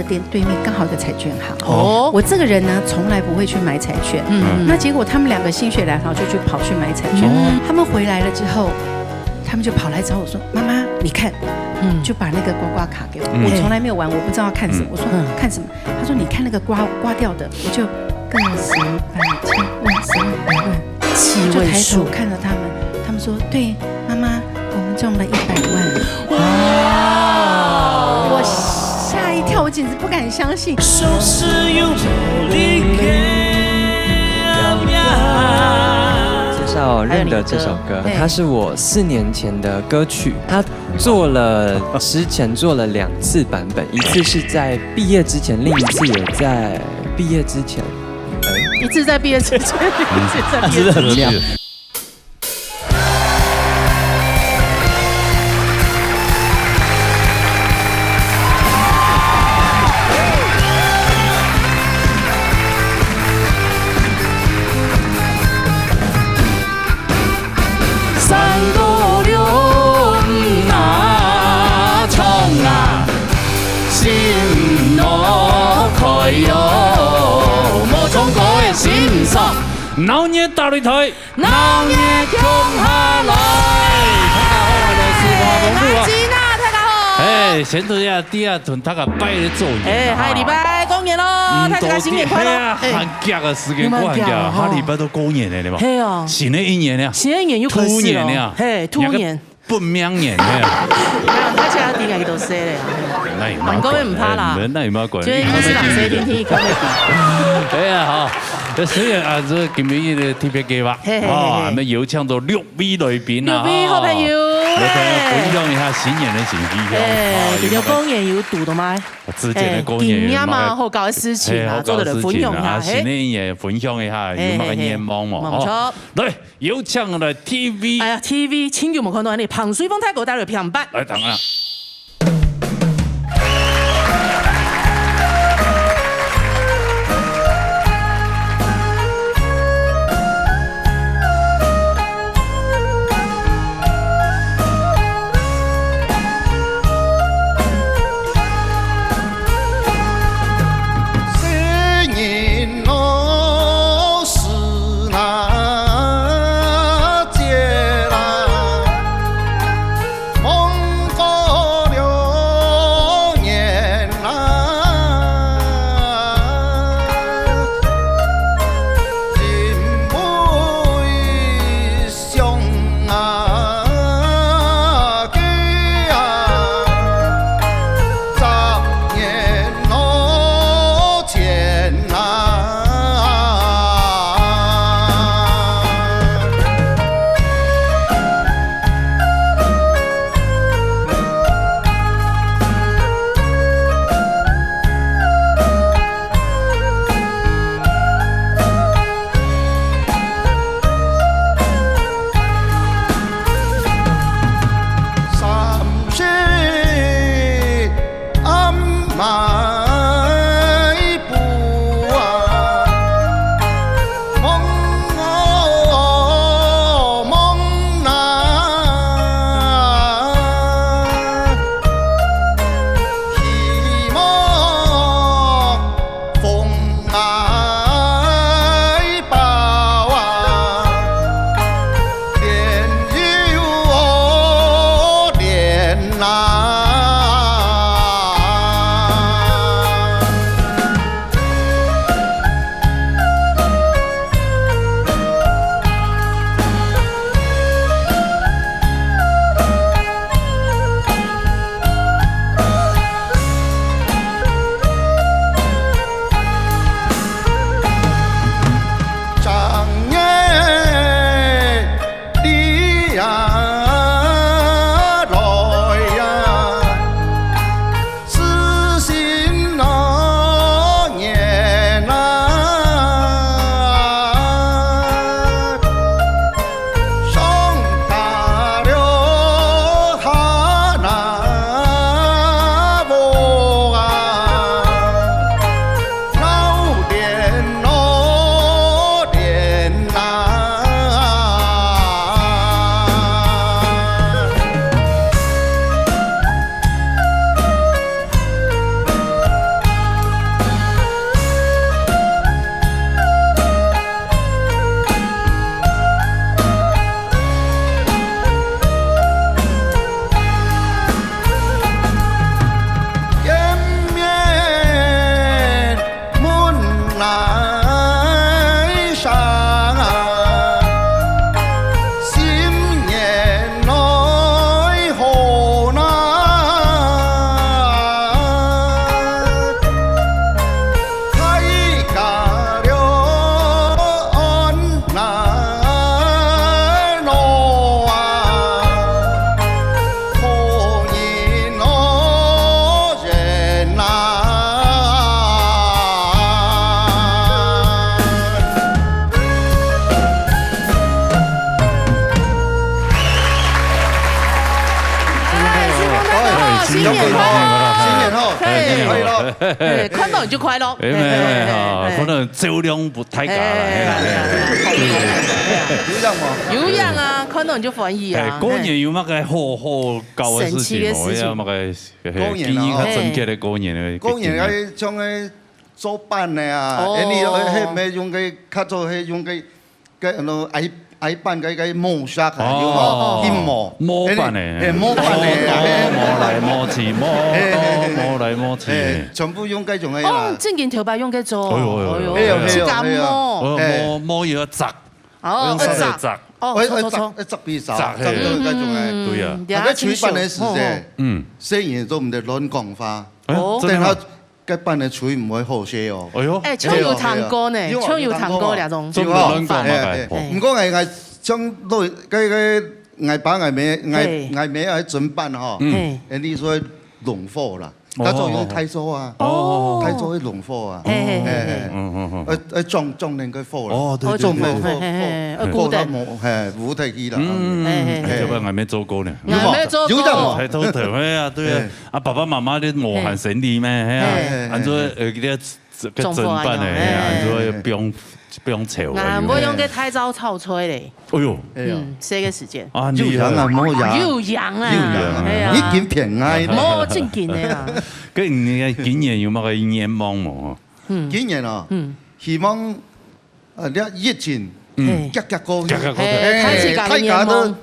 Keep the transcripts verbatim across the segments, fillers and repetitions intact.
店对面刚好有个彩券行。哦。我这个人呢，从来不会去买彩券。嗯。那结果他们两个心血来潮，就去跑去买彩券。哦。他们回来了之后，他们就跑来找我说：“妈妈，你看。”嗯。就把那个刮刮卡给我。嗯。我从来没有玩，我不知道看什么。嗯。我说：“嗯。看什么？”他说：“你看那个刮，刮掉的。”我就个十、百、千、万、十万、百万，七位数。就抬头看着他们，他们说：“对，妈妈，我们中了一百万。”哇！我吓一跳，我简直不敢相信。介绍《认得》这首歌，还有你的歌。对。它是我四年前的歌曲，它做了，之前做了两次版本，一次是在毕业之前，另一次也在毕业之前。哎。一次在毕业之前，一次在毕业之前。真的很妙。鬧熱打擂台，鬧熱共下來。大家好，我是羅斯華，羅斯華。大家好。哎，先同大家，大家同大家拜个早年啊。哎，下禮拜過年咯，嗯，大家新年快樂。對啊，哎。寒假个時間過寒假，你們寒假哦。下禮拜都過年了，對吧？嘿哦。新的一年了。新的一年又開始了。兔年了。嘿，兔年。 本命年，嘿。啊，大家知𠊎幾多歲了啊？那也蠻管的，反正也毋怕啦。哎，那也蠻管的。就係二十六歲，天天comedy。哎呀，好。那雖然啊，這今晡日个特別計畫，嘿，嘿，嘿，哦，嘿。𠊎兜邀請到六位來賓啊，六位好朋友，哦。來同大家分享一下新年个新氣象。哎，啊，今年過年有堵著無？有麼个？之前个過年有麼个？哎，經驗啊，好搞个事情啊，嘿，好搞个事情啊，做得來分享一下，嘿。新的一年分享一下，有麼个願望無？嘿，嘿，嘿。無錯。哦。來， 邀請來T V。哎呀，T V，真久無看著恁樣，彭水峰大哥帶來平板。來，當然。新年好，新年好，嘿，新年快樂。嘿，看到你就快樂。哎，没有，没有，嘿，嘿，嘿。可能酒量不太夠啦，嘿，嘿啦，嘿啦，嘿啦。有影無？有影啊，看到你就歡喜啊。哎，過年有麼个好好搞个事情無？神奇个事情。有麼个，嘿，過年哦。記憶較深刻个過年个經驗。過年愛像个做粄个啊，哦。哎，你有，嘿，沒用个，較早嘿用个 个，呃，挨，挨粄个，个磨石啊，哦。有無？去磨。磨粄个。哎，嘿，磨粄个。磨，磨來磨去，磨，嘿，嘿，嘿。磨來磨去。哎，全部用該種个啦。哦，正經頭擺用該種。哎喲，哎喲，哎喲。哎喲，自家磨。哎喲，哎喲。哦，嘿。磨，磨又要矺。哦，用石頭矺。要矺。哦，哎，搓，搓，搓。哎，矺，哎，矺比較，矺，嘿。矺到該種个。嗯，對啊。啊，該炊粄个時節，哦。嗯。細人都毋得亂講話。哎，哦。真的嗎？等下 該粄个炊毋會好勢哦。哎喲。哎，像有聽過呢，哎喲，像有聽過這種。有啊，有聽過嘛。哎，哎，哦。毋過𠊎，𠊎像老，該，該𠊎爸𠊎姆，𠊎，嘿。𠊎姆愛蒸粄吼，嗯。嘿。哎，你說弄火啦，哦，該種用大灶啊，哦。大灶會弄火啊，嘿，嘿，嘿，嘿。哎，哎。嗯，嗯，嗯，嗯。愛，愛撞，撞那個火啦，哦，對，對，撞那個火，對，對，對。嘿，嘿，嘿，火，火到無，嘿，烏忒去啦。嗯，嘿，嘿，嘿。哎，這個𠊎沒做過呢。有無？𠊎沒做過。有的無？太偷偷，哎呀，對啊。哎。 啊，爸爸媽媽咧無閒生理咩？係啊，係。恁樣，呃，這个蒸粄呢，係啊，恁樣放，放樵啊，𠊎會用該大灶炒菜咧。哎喲，嗯，細个時節。啊，你有影啊，無影。有影啊，有影啊，係啊。你緊騙𠊎。無正經个啦。該你个今年有麼个願望無？嗯。今年哦，嗯。希望 呃，這疫情，嗯。遽遽過去。遽遽過去。係，大自家个願望。大家都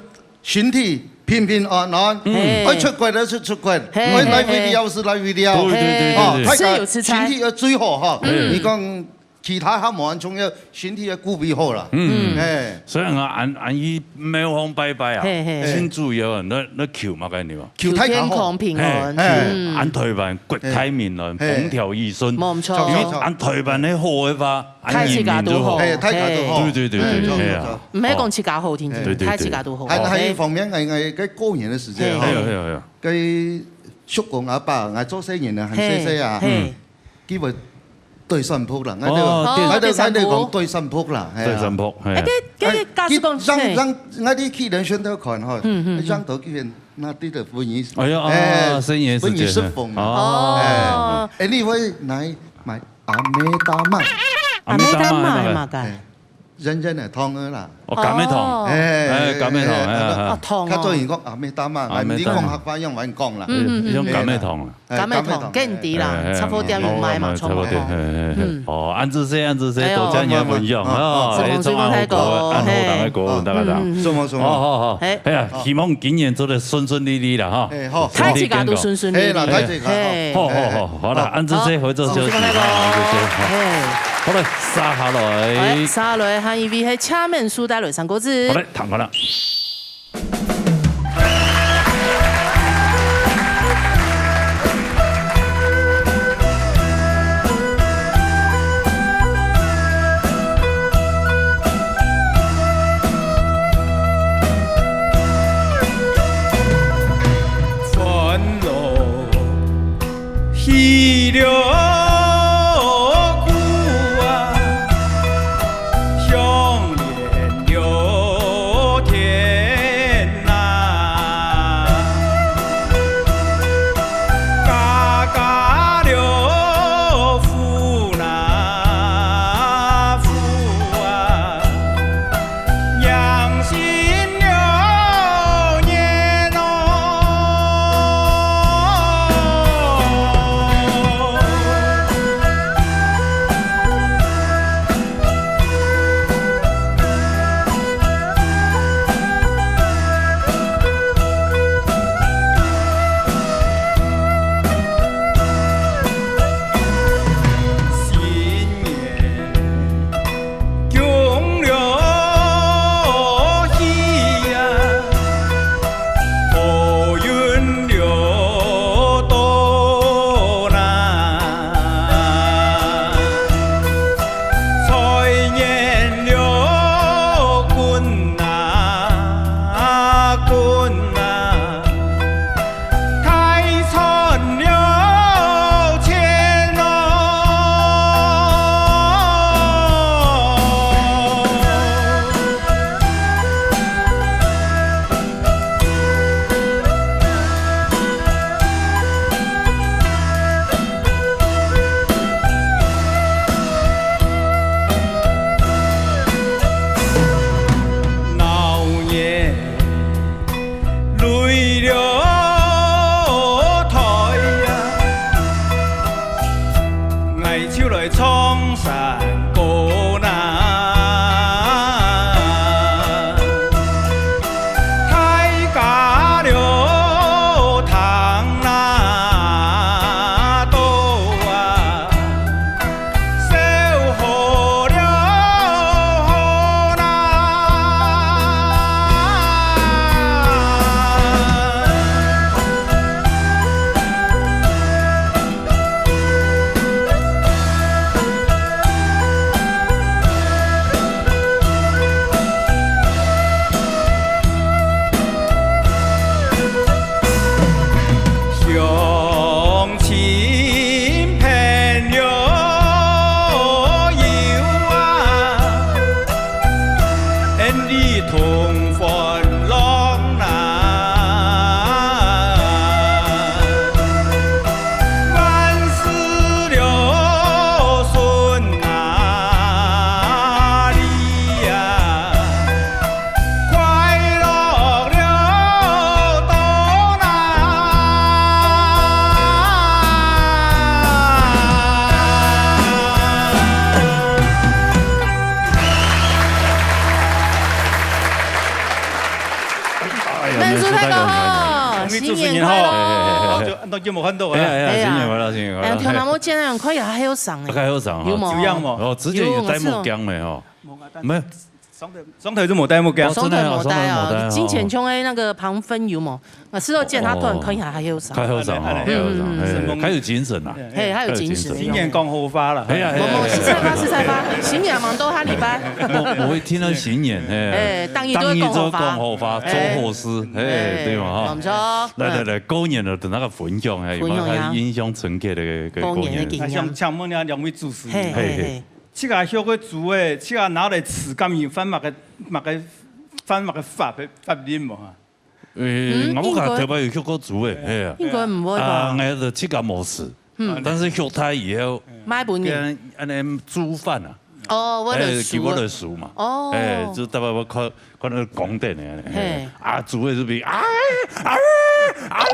身體平平安安，嗯。愛出國就出國，係，愛來回聊就來回聊。對，對，對，對，哦，對。大家身體愛最好哈。嗯。你講其他較無恁重要，身體愛顧備好啦。嗯。係。雖然啊，恁，恁去廟方拜拜啊，係，係。盡主要啊，該，該求麼个你嘛？求大家好。求健康平安。係，嗯。求恁台灣國泰民安，係。風調雨順。無錯。因為恁台灣个好个話， 大自家都好。係，大家都好。對，對，對，對，嗯。係啊。毋係講自家好，定定，對，對，對。大自家都好。還，還有一方面，𠊎，𠊎，該過年个時節吼，係。係啊，係啊，係啊。該叔公阿伯，𠊎做細人个，還細細啊，係，係。佢會對算盤啦，𠊎兜，哦，對。𠊎兜，哦，𠊎兜講對算盤啦，係啊。對算盤，係啊。哎，該，該，哎，假使講，佢讓，係。讓，𠊎兜去人選擇看吼，嗯，嗯，嗯。讓到佢那地的分你，哎呀，啊，哎，細人个時節，分你食飯啊。哦。哎，哎，你會來買 阿妹大媽。阿妹大媽係麼个？係麼个？哎，人人个湯个啦。哦，柑仔湯。哦。哎，哎，柑仔湯，哎，哎，哎，哦，湯哦。較多人講阿妹大媽，阿妹大媽。哎，你講客話用恁講啦。嗯，嗯，嗯。用柑仔湯啊。哎，柑仔湯，柑仔湯。該毋知啦，哎，哎，雜貨店有賣嘛，哎，差不多，哎，哎，哎，哎。嗯。哦，恁仔細，恁仔細，哎喲。多謝你个分享，哦，哦，哦。哎，祝福大家，祝福大家。嗯，嗯，嗯。大家，大家。嗯，嗯，嗯。祝福，祝福。好，好，好。哎。哎呀，希望今年做得順順利利啦，哈。哎，好。大自家都順順利利。哎，啦，大自家，好。嘿。好，好，好。 好啦，好。恁仔細，好。回做休息，好，好，謝謝，好。嘿。好嘞，續下來。哎，續下來，還有一位係車面書帶來三個字。好嘞，聽看啦。喜了久啊，相恋了天哎呀，恁熟大哥，恭喜主持人好。新年快樂！好久，恁久無看到啊。哎呀，哎呀，哎呀。新年快樂，新年快樂。哎呀，頭那毛剪得恁快也還有長呢。還有長哈。有無？有樣無？哦，之前有戴目鏡沒吼？沒有。上頭，上頭就無戴目鏡。哦，真的啊，上頭無戴哦，上頭無戴哦。之前像那個旁分有無？ 啊，是哦，見他突然看起來還有啥？還有啥哈？嗯，嗯，嗯。哎，還有精神啊。嘿，還有精神。新年講好話啦。哎呀，哎呀，哎呀。我們新年嘛是才發，新年嘛都下禮拜。我，我會聽到新年，哎。哎，當然都會講好話。當然都講好話，哎。做好事，哎，哎，對嘛哈？沒錯。來，來，來，過年了，等那個分享，哎，有沒有分享呀。印象深刻的一個過年？過年的經驗。啊，想請問一下兩位主持人。嘿，嘿，嘿。嘿，嘿。自家學个煮个，自家拿來試，敢有犯麼个，麼个，犯麼个法，法令無哈？ 誒，嗯，𠊎屋下頭擺有畜過豬誒，係啊。應該毋會吧？啊，𠊎就自家無試。嗯。但是畜大以後，買分你。跟恁樣煮飯啊。哦，為了熟。誒，佢為了熟嘛。哦。誒，就大概我看，看那個公店的，嘿。啊，豬的就比，啊，啊，啊。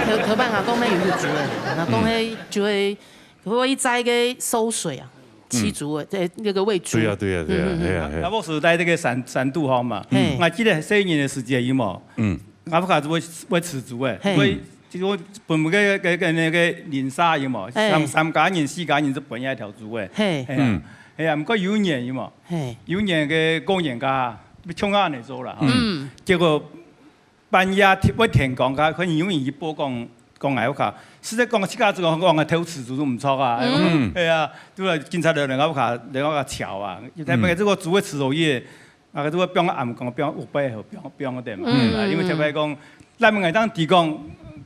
頭，頭擺𠊎講該有隻豬誒，𠊎講該就會，會摘个餿水啊。 飼豬个，這，那個餵豬。對啊，對啊，對啊，嗯，嗯，嗯。係啊，係啊。𠊎屋下在這個山，山肚項嘛。嗯。𠊎記得細人个時節有無？嗯。𠊎屋下就會，會飼豬个，嘿。會，就會分該個，該個，該個鄰舍有無？哎。三，三家人、四家人就分一條豬个。嘿。係啊，嗯。係啊，毋過有一年有無？嘿。有一年个過年假，像恁樣做啦，哈。嗯。結果 半夜天，會天光，佢，佢有人去報講，講𠊎屋下。實在講，自家就講，講𠊎偷飼豬都毋著啊。嗯。係啊，就來警察來，來𠊎屋下，來𠊎屋下搜啊。嗯。但係這個豬會飼落去，啊，這個放暗光，放屋背後，放，放个嘛。嗯。啊，因為特別講，咱們愛當提供，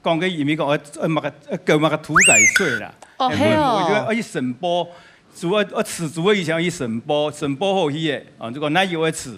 講个因為講，呃，呃，麼个，呃，狗麼个屠宰稅啦。哦，哎，係哦。我覺得，呃，去申報，豬，呃，飼豬个以前去申報，申報好去个，啊，就講哪有个飼，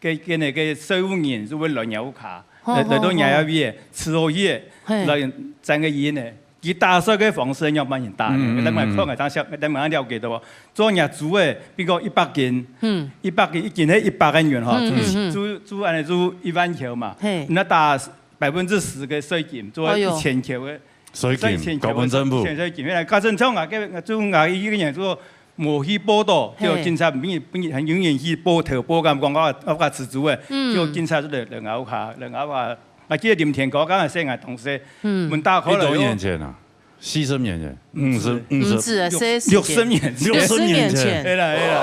該，該那個稅務人就會來若屋下，好，來，來到若一位，好，好。伺候佢，嘿。來爭个人呢。佢打稅个方式仰般人打呢？嗯，嗯，嗯。咱們看，咱想，咱們了解到，做若豬个，比如講一百斤，嗯。一百斤，一斤係一百個銀吼，嗯，嗯，嗯。就，就，就恁樣就一萬箍嘛。嘿。那打百分之十个稅金，做一千箍个 哎喲。稅金，交分政府。稅金，稅金，原來加上像啊，該，就啊，一個人就無去報到，嘿。就警察，本來，本來還有人去報，投報，講，講我，我飼豬个，嗯。就警察就來，來𠊎屋下，來𠊎屋下。啊，記得林天高，剛才細人同事，嗯。門打開來喲。幾多年前啊？四十年前，五十，五十。毋止啊，六，四十年前。六十年前。六十年前。係啦，係啦，係啦。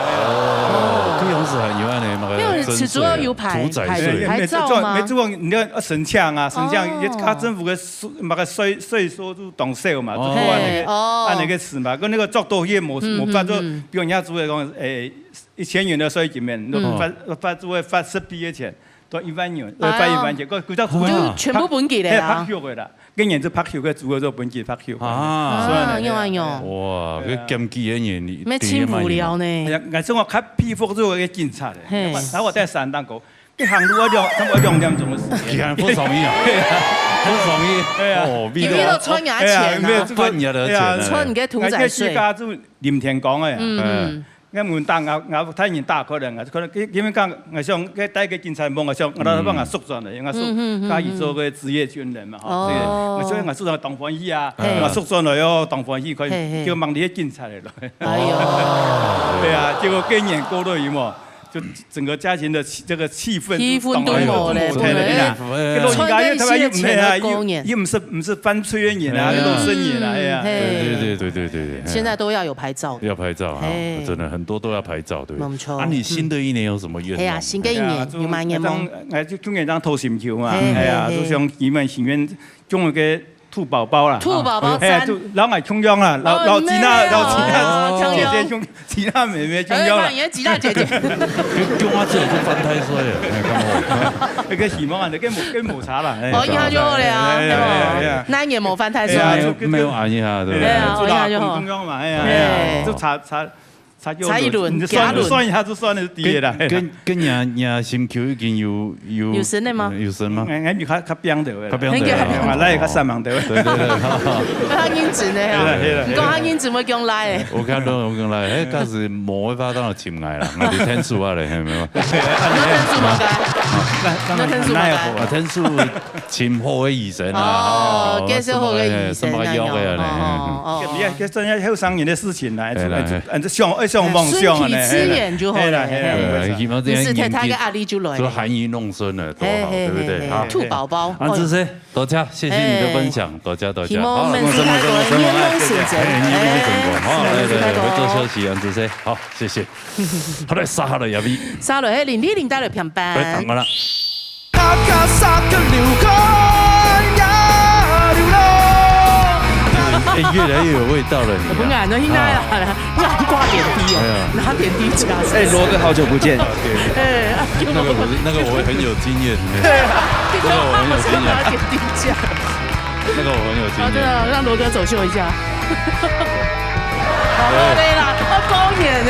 哦，該當時還有恁樣，那個沒有，飼豬要有牌，牌，牌照嗎？沒有，沒有，沒有，你要申請啊，申請，哦。佢政府个 麼个稅，稅收就當少嘛，哦。就做恁樣个，哦。恁樣个事嘛。跟那個捉到佢無，嗯，無法做，嗯，嗯。比如人家主委講，誒，一千元的稅金面，嗯。罰，罰主委罰十倍个錢，到一萬元，呃，哎呀。罰一萬錢，個，個叫主委就全部分佢了啊。哎，罰佢个啦，今年就罰佢个，主委就分佢罰佢。啊。所以呢，啊，有啊，有。哇，對啊。該檢舉个人，沒清不了呢。哎呀，𠊎，𠊎說我較佩服做个警察的，嘿。然後我在山當中， 一行路要兩，差不多兩點鐘个時間。你看，不容易啊，不容易。對啊。哦，因為都賺人家錢啊。對啊，沒有，這個，賺人家的錢啊。對啊。賺人家屠宰稅。𠊎這自家就林天光个啊。嗯，嗯。哎。𠊎門打，𠊎，𠊎大人打開來，𠊎可能，因為講，𠊎想，該帶个警察問，𠊎想，𠊎老爸𠊎叔轉來，𠊎叔，嗯，嗯，嗯，嗯。佢做个職業軍人嘛，吼，哦。所以，𠊎想𠊎叔轉來當歡喜啊，嘿。𠊎叔轉來喲，當歡喜，可以，嘿，嘿。叫忙這些警察來了。哎喲。對啊，結果今年過了以後， 就整個家庭的氣，這個氣氛，氣氛都無了，當然就無了，對啊。對。這老人家，因為他們又，穿這些錢的過年。又毋係啊，又，又毋係，毋係犯罪个人啊，嗯。又老實人啊，哎呀。嗯，嘿。對，對，對。現在都要有牌照的。要牌照啊，嘿。真的很多都要牌照，對不對？沒錯。啊，你新的一年有什麼願望？哎呀，新的一年，哎呀，就，有麼願望？哎，就去年當頭心球嘛，嘿，哎呀，嘿，嘿。就想，希望，心願 中了个兔寶寶啦。兔寶寶三。哎，就摎𠊎共樣啦，摎，哦，摎吉娜，你們，摎吉娜，哦，姐姐共，吉娜妹妹共樣啦。哎，你看，吉娜姐姐。共，共下就犯太歲了，哎，看我。那個希望啊，那個無，那個無差啦，哎。哦，一下就好了啊，哎，對吧？哎，哎，哎。那也無犯太歲。哎呀，沒有，沒有按一下，對不對？對啊，就摎一下就好。共樣嘛，哎呀，哎呀，哎。就差，差 差一輪，你就算，加一輪。算一下就算了，第一啦。跟，跟，跟若，若心臼已經有，有，有生了嗎？有生嗎？哎，哎，你較，較平的啦。較平的啦。應該較平。啊，來較散漫的。對，對，對。較認真的哦。係啦，係啦。你講較認真，會講來的。我看到，我講來，哎，假使無辦法，當然尋𠊎啦，𠊎就天使啊嘞，係無？那天使麼个？那，那，那天使麼个？啊，天使 尋好个醫生啊，哦，吼，介紹好个醫生，什麼藥个啊，哦，哦，哦。你看，這真係後生人个事情啦，哎，哎，哎。就，哎，就想，哎，這種夢想啊，順其自然就好了，嘿啦，嘿啦，嘿。對啊，沒錯。希望這樣就是太太个壓力就來了。就含飴弄孫了，多好，嘿，嘿，對不對？嘿，嘿，好。兔寶寶，恁仔細，哎喲。多謝，謝謝你的分享，哎。多謝，多謝。希望我們好，新加坡人弄孫，哎，你弄孫，哎，好，來，來，來，回做休息，恁仔細，好，謝謝。好，來，續下來，阿V。續下來，林麗玲帶來片段。來，等我啦。 哎，越來越有味道了，你啊。我本來都應該啦，啊。不然掛點滴哦，哎呀。拿點滴夾。哎，羅哥，好久不見。哎，啊，那個我，那個我很有經驗。對啊，那個我很有經驗。拿點滴夾。那個我很有經驗。好的，讓羅哥走秀一下。好，對啦，要公演了。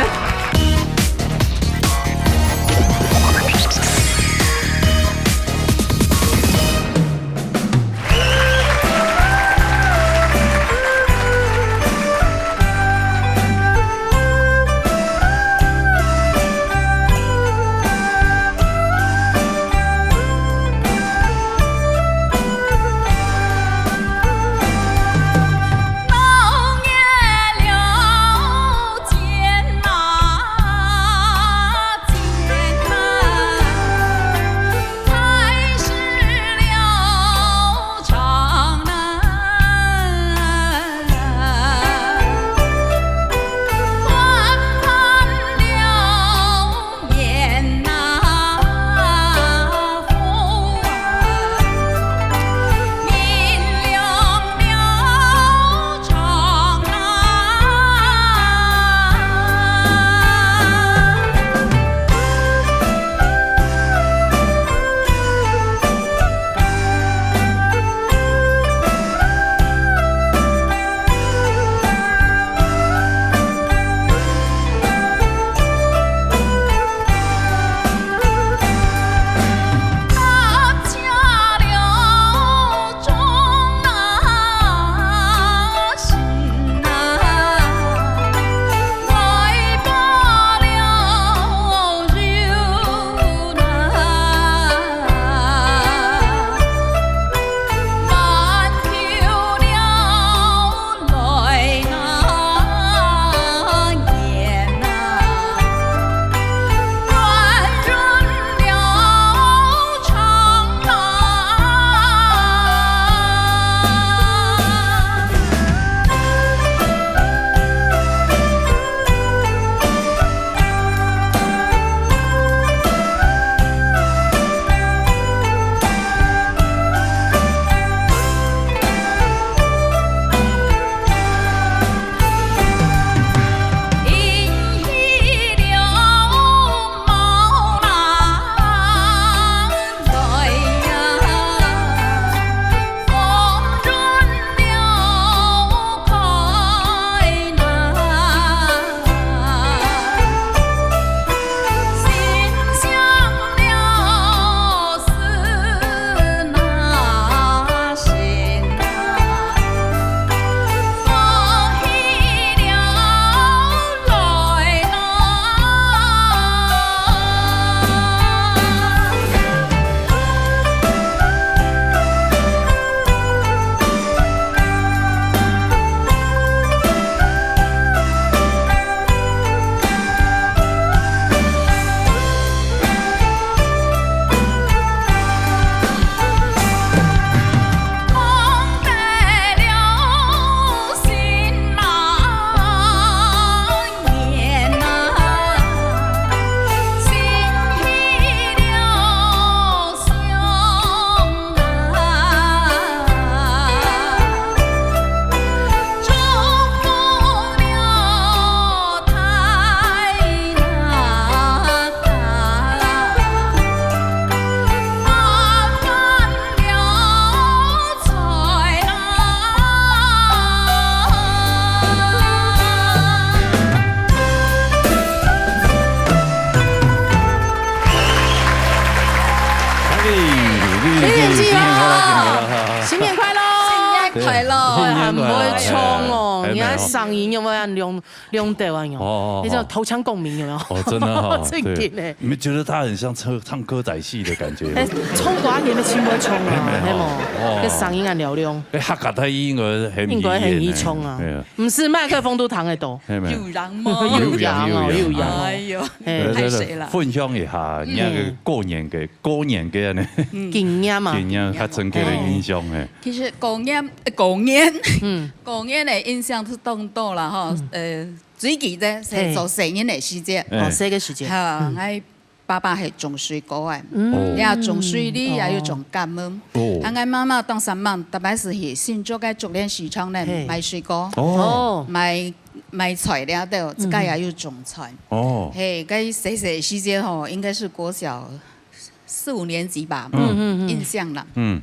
新年快樂！新年快樂！太老了。很會唱哦，哎，你看聲音有沒有亮，亮到啊？有沒有？哦，哦，哦。那種頭腔共鳴有沒有？哦，真的哈，正經的。对。你们觉得他很像唱，唱歌仔戏的感觉吗？哎，唱歌你们真會唱啊，没有，没有。嘿无？哦。这声音啊，嘹亮。哎，客家太应该很应该很易唱啊。对啊。毋是麦克风都挡得到。嘿，没有。有人吗？有人哦，有人。有人哦。哎呦，嘿。太谁了？分享一下，你那个过年个，过年个呢？经验嘛。经验，较深刻的印象，嘿。其实过年，呃，过年，嗯。过年的印象是当多了哈，呃，最记得是做生日的时节。哎。哦，生日个时节。哈，嗯。我爸爸系种水果啊，嗯。哦。也种水梨，哦。也有种柑仔。哦。啊，我妈妈当时忙，特别是去新竹个竹联市场呢，嘿。买水果，哦。买，买材料的，自家也有种菜。哦。嘿，该细细个时节吼，应该是国小四五年级吧，嗯，嗯，嗯。印象啦。嗯。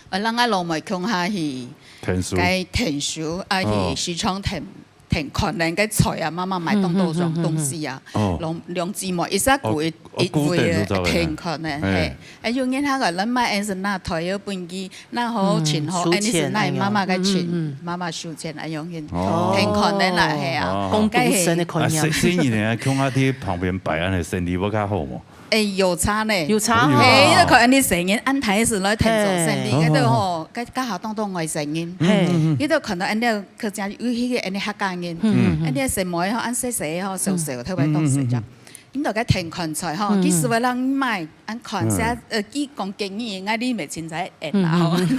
呃，让我老妹共下去，田书。该田书，啊，去市场田，田看人个菜啊，妈妈买当多种东西啊，嗯，嗯，嗯，嗯。哦。两，两姊妹一下顾一，哦，一位个顾田书做个。田看人，哎。嘿。哎，有人下个人买，哎，是拿菜要分佢，拿好钱好，嗯，哎，你是拿妈妈个钱，收钱，哎呦。嗯，嗯，嗯。妈妈收钱，哎呦，哦。田看人啦，嘿啊。哦。工读生的概念。啊，生，生意呢，共下去旁边摆恁个生意，会较好无？ 哎，有差呢。有差吼。哎，那可能你生日安排是来天做生日，嘿。个都吼，个，个下当当外省人。嘿。嗯，嗯，嗯。你都看到俺个客家，尤其个俺个客家人，嗯，嗯，嗯。俺个細妹吼，俺细细吼，小小，嗯。特别当时讲，嗯，嗯，嗯。你都个田看菜吼，嗯，嗯。其实我让你买，俺看下，嗯。呃，佢讲建议，俺你没清彩。 哎，嗯，然后嗯，嗯。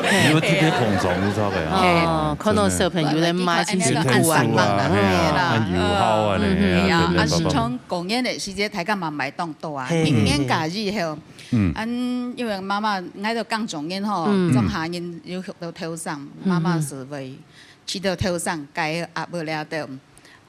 你有特别捧场，你知道的啊。哦，看到小朋友在骂，真辛苦啊。去看书啊，嘿啊，嘿啦。很友好啊，嗯，嘿啊，嗯，嗯，啊，等等等等。是从过年的时节，大家嘛买当多啊，嘿，平年假日后，嗯。嗯。俺因为妈妈，俺都讲中年吼，嗯。中下人有许多头上，嗯，妈妈是为去到头上，该阿伯了的。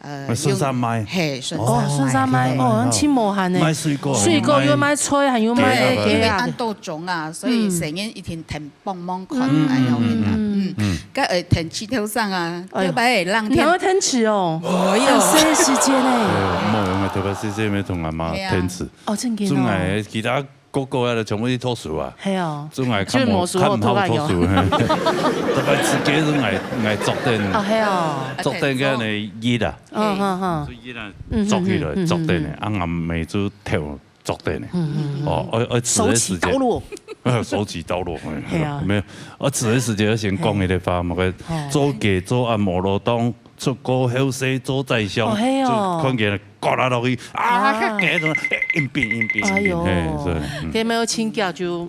呃，啊，顺便卖。用，嘿，顺便卖。哦，顺便卖，嘿。哦，恁真无閒呢。卖水果，水果又卖菜，还有卖，对啊，对啊。因为恁多种啊，所以，嗯。成日一定挺帮忙看，嗯，哎呀，嗯，嗯，嗯。嗯。嗯。个，呃，挺起头上啊，哎呦，特别会冷天。你还会挺起哦？哎呦。很省时间呢。对，我们特别是这边同阿妈挺起。对啊。哦，真的哦。中午其他 个个啊，全部去读书啊。系哦。中午就看无，就无书好看好讀个讀書，嘿。特别自己是爱，爱作灯，哦，系哦。作灯个呢，热啊。嗯，嗯，嗯。所以热啊，嗯，作起来，嗯，嗯，作灯呢，嗯。啊，俺妹就跳作灯呢。嗯，嗯，嗯。哦，我，我自己时间，手起刀落。呃，手起刀落，嘿。系啊。没有，我自己时间先讲一个话嘛，个，哦。做家做啊，无路当，出国后生做宰相，哦，嘿哦。就看见 刮啦落去，啊，啊。个个都，哎，硬拼，硬拼，硬拼，哎呦，嘿，是，嗯。佢没有请假就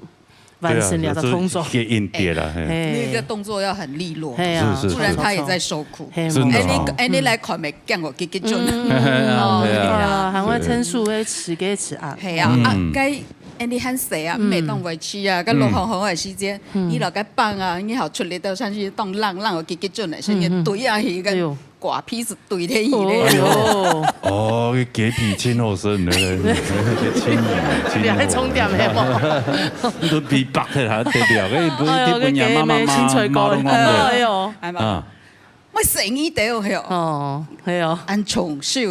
完成了个工作。对啊，就，就硬拼啦，嘿。嘿。那个动作要很利落，嘿啊，是，是，是。不然他也在受苦。嘿，真的哦。哎，你，哎，你来看没，见过，给，给准。嗯，哦，对啊，对啊。啊，还会天数，会吃，给吃啊。嘿啊，啊，嗯。该，哎，你很细啊，嗯。每当回去啊，该落好好的时间，嗯。你老该棒啊，你好出力到上去当浪，浪有给，给准的，所以嗯，嗯。对啊，一个哎呦。 瓜皮是对天去的。哦哟。哦，个洁癖真好生的，清理，清理。你还充电没有？你都比白的还得了，哎，不是，哎呦，你本人妈妈，个洁癖清水沟，妈妈，妈妈的。哎呦。哎妈。啊。我生意得哦，嘿哦。哦，嘿哦。俺从小。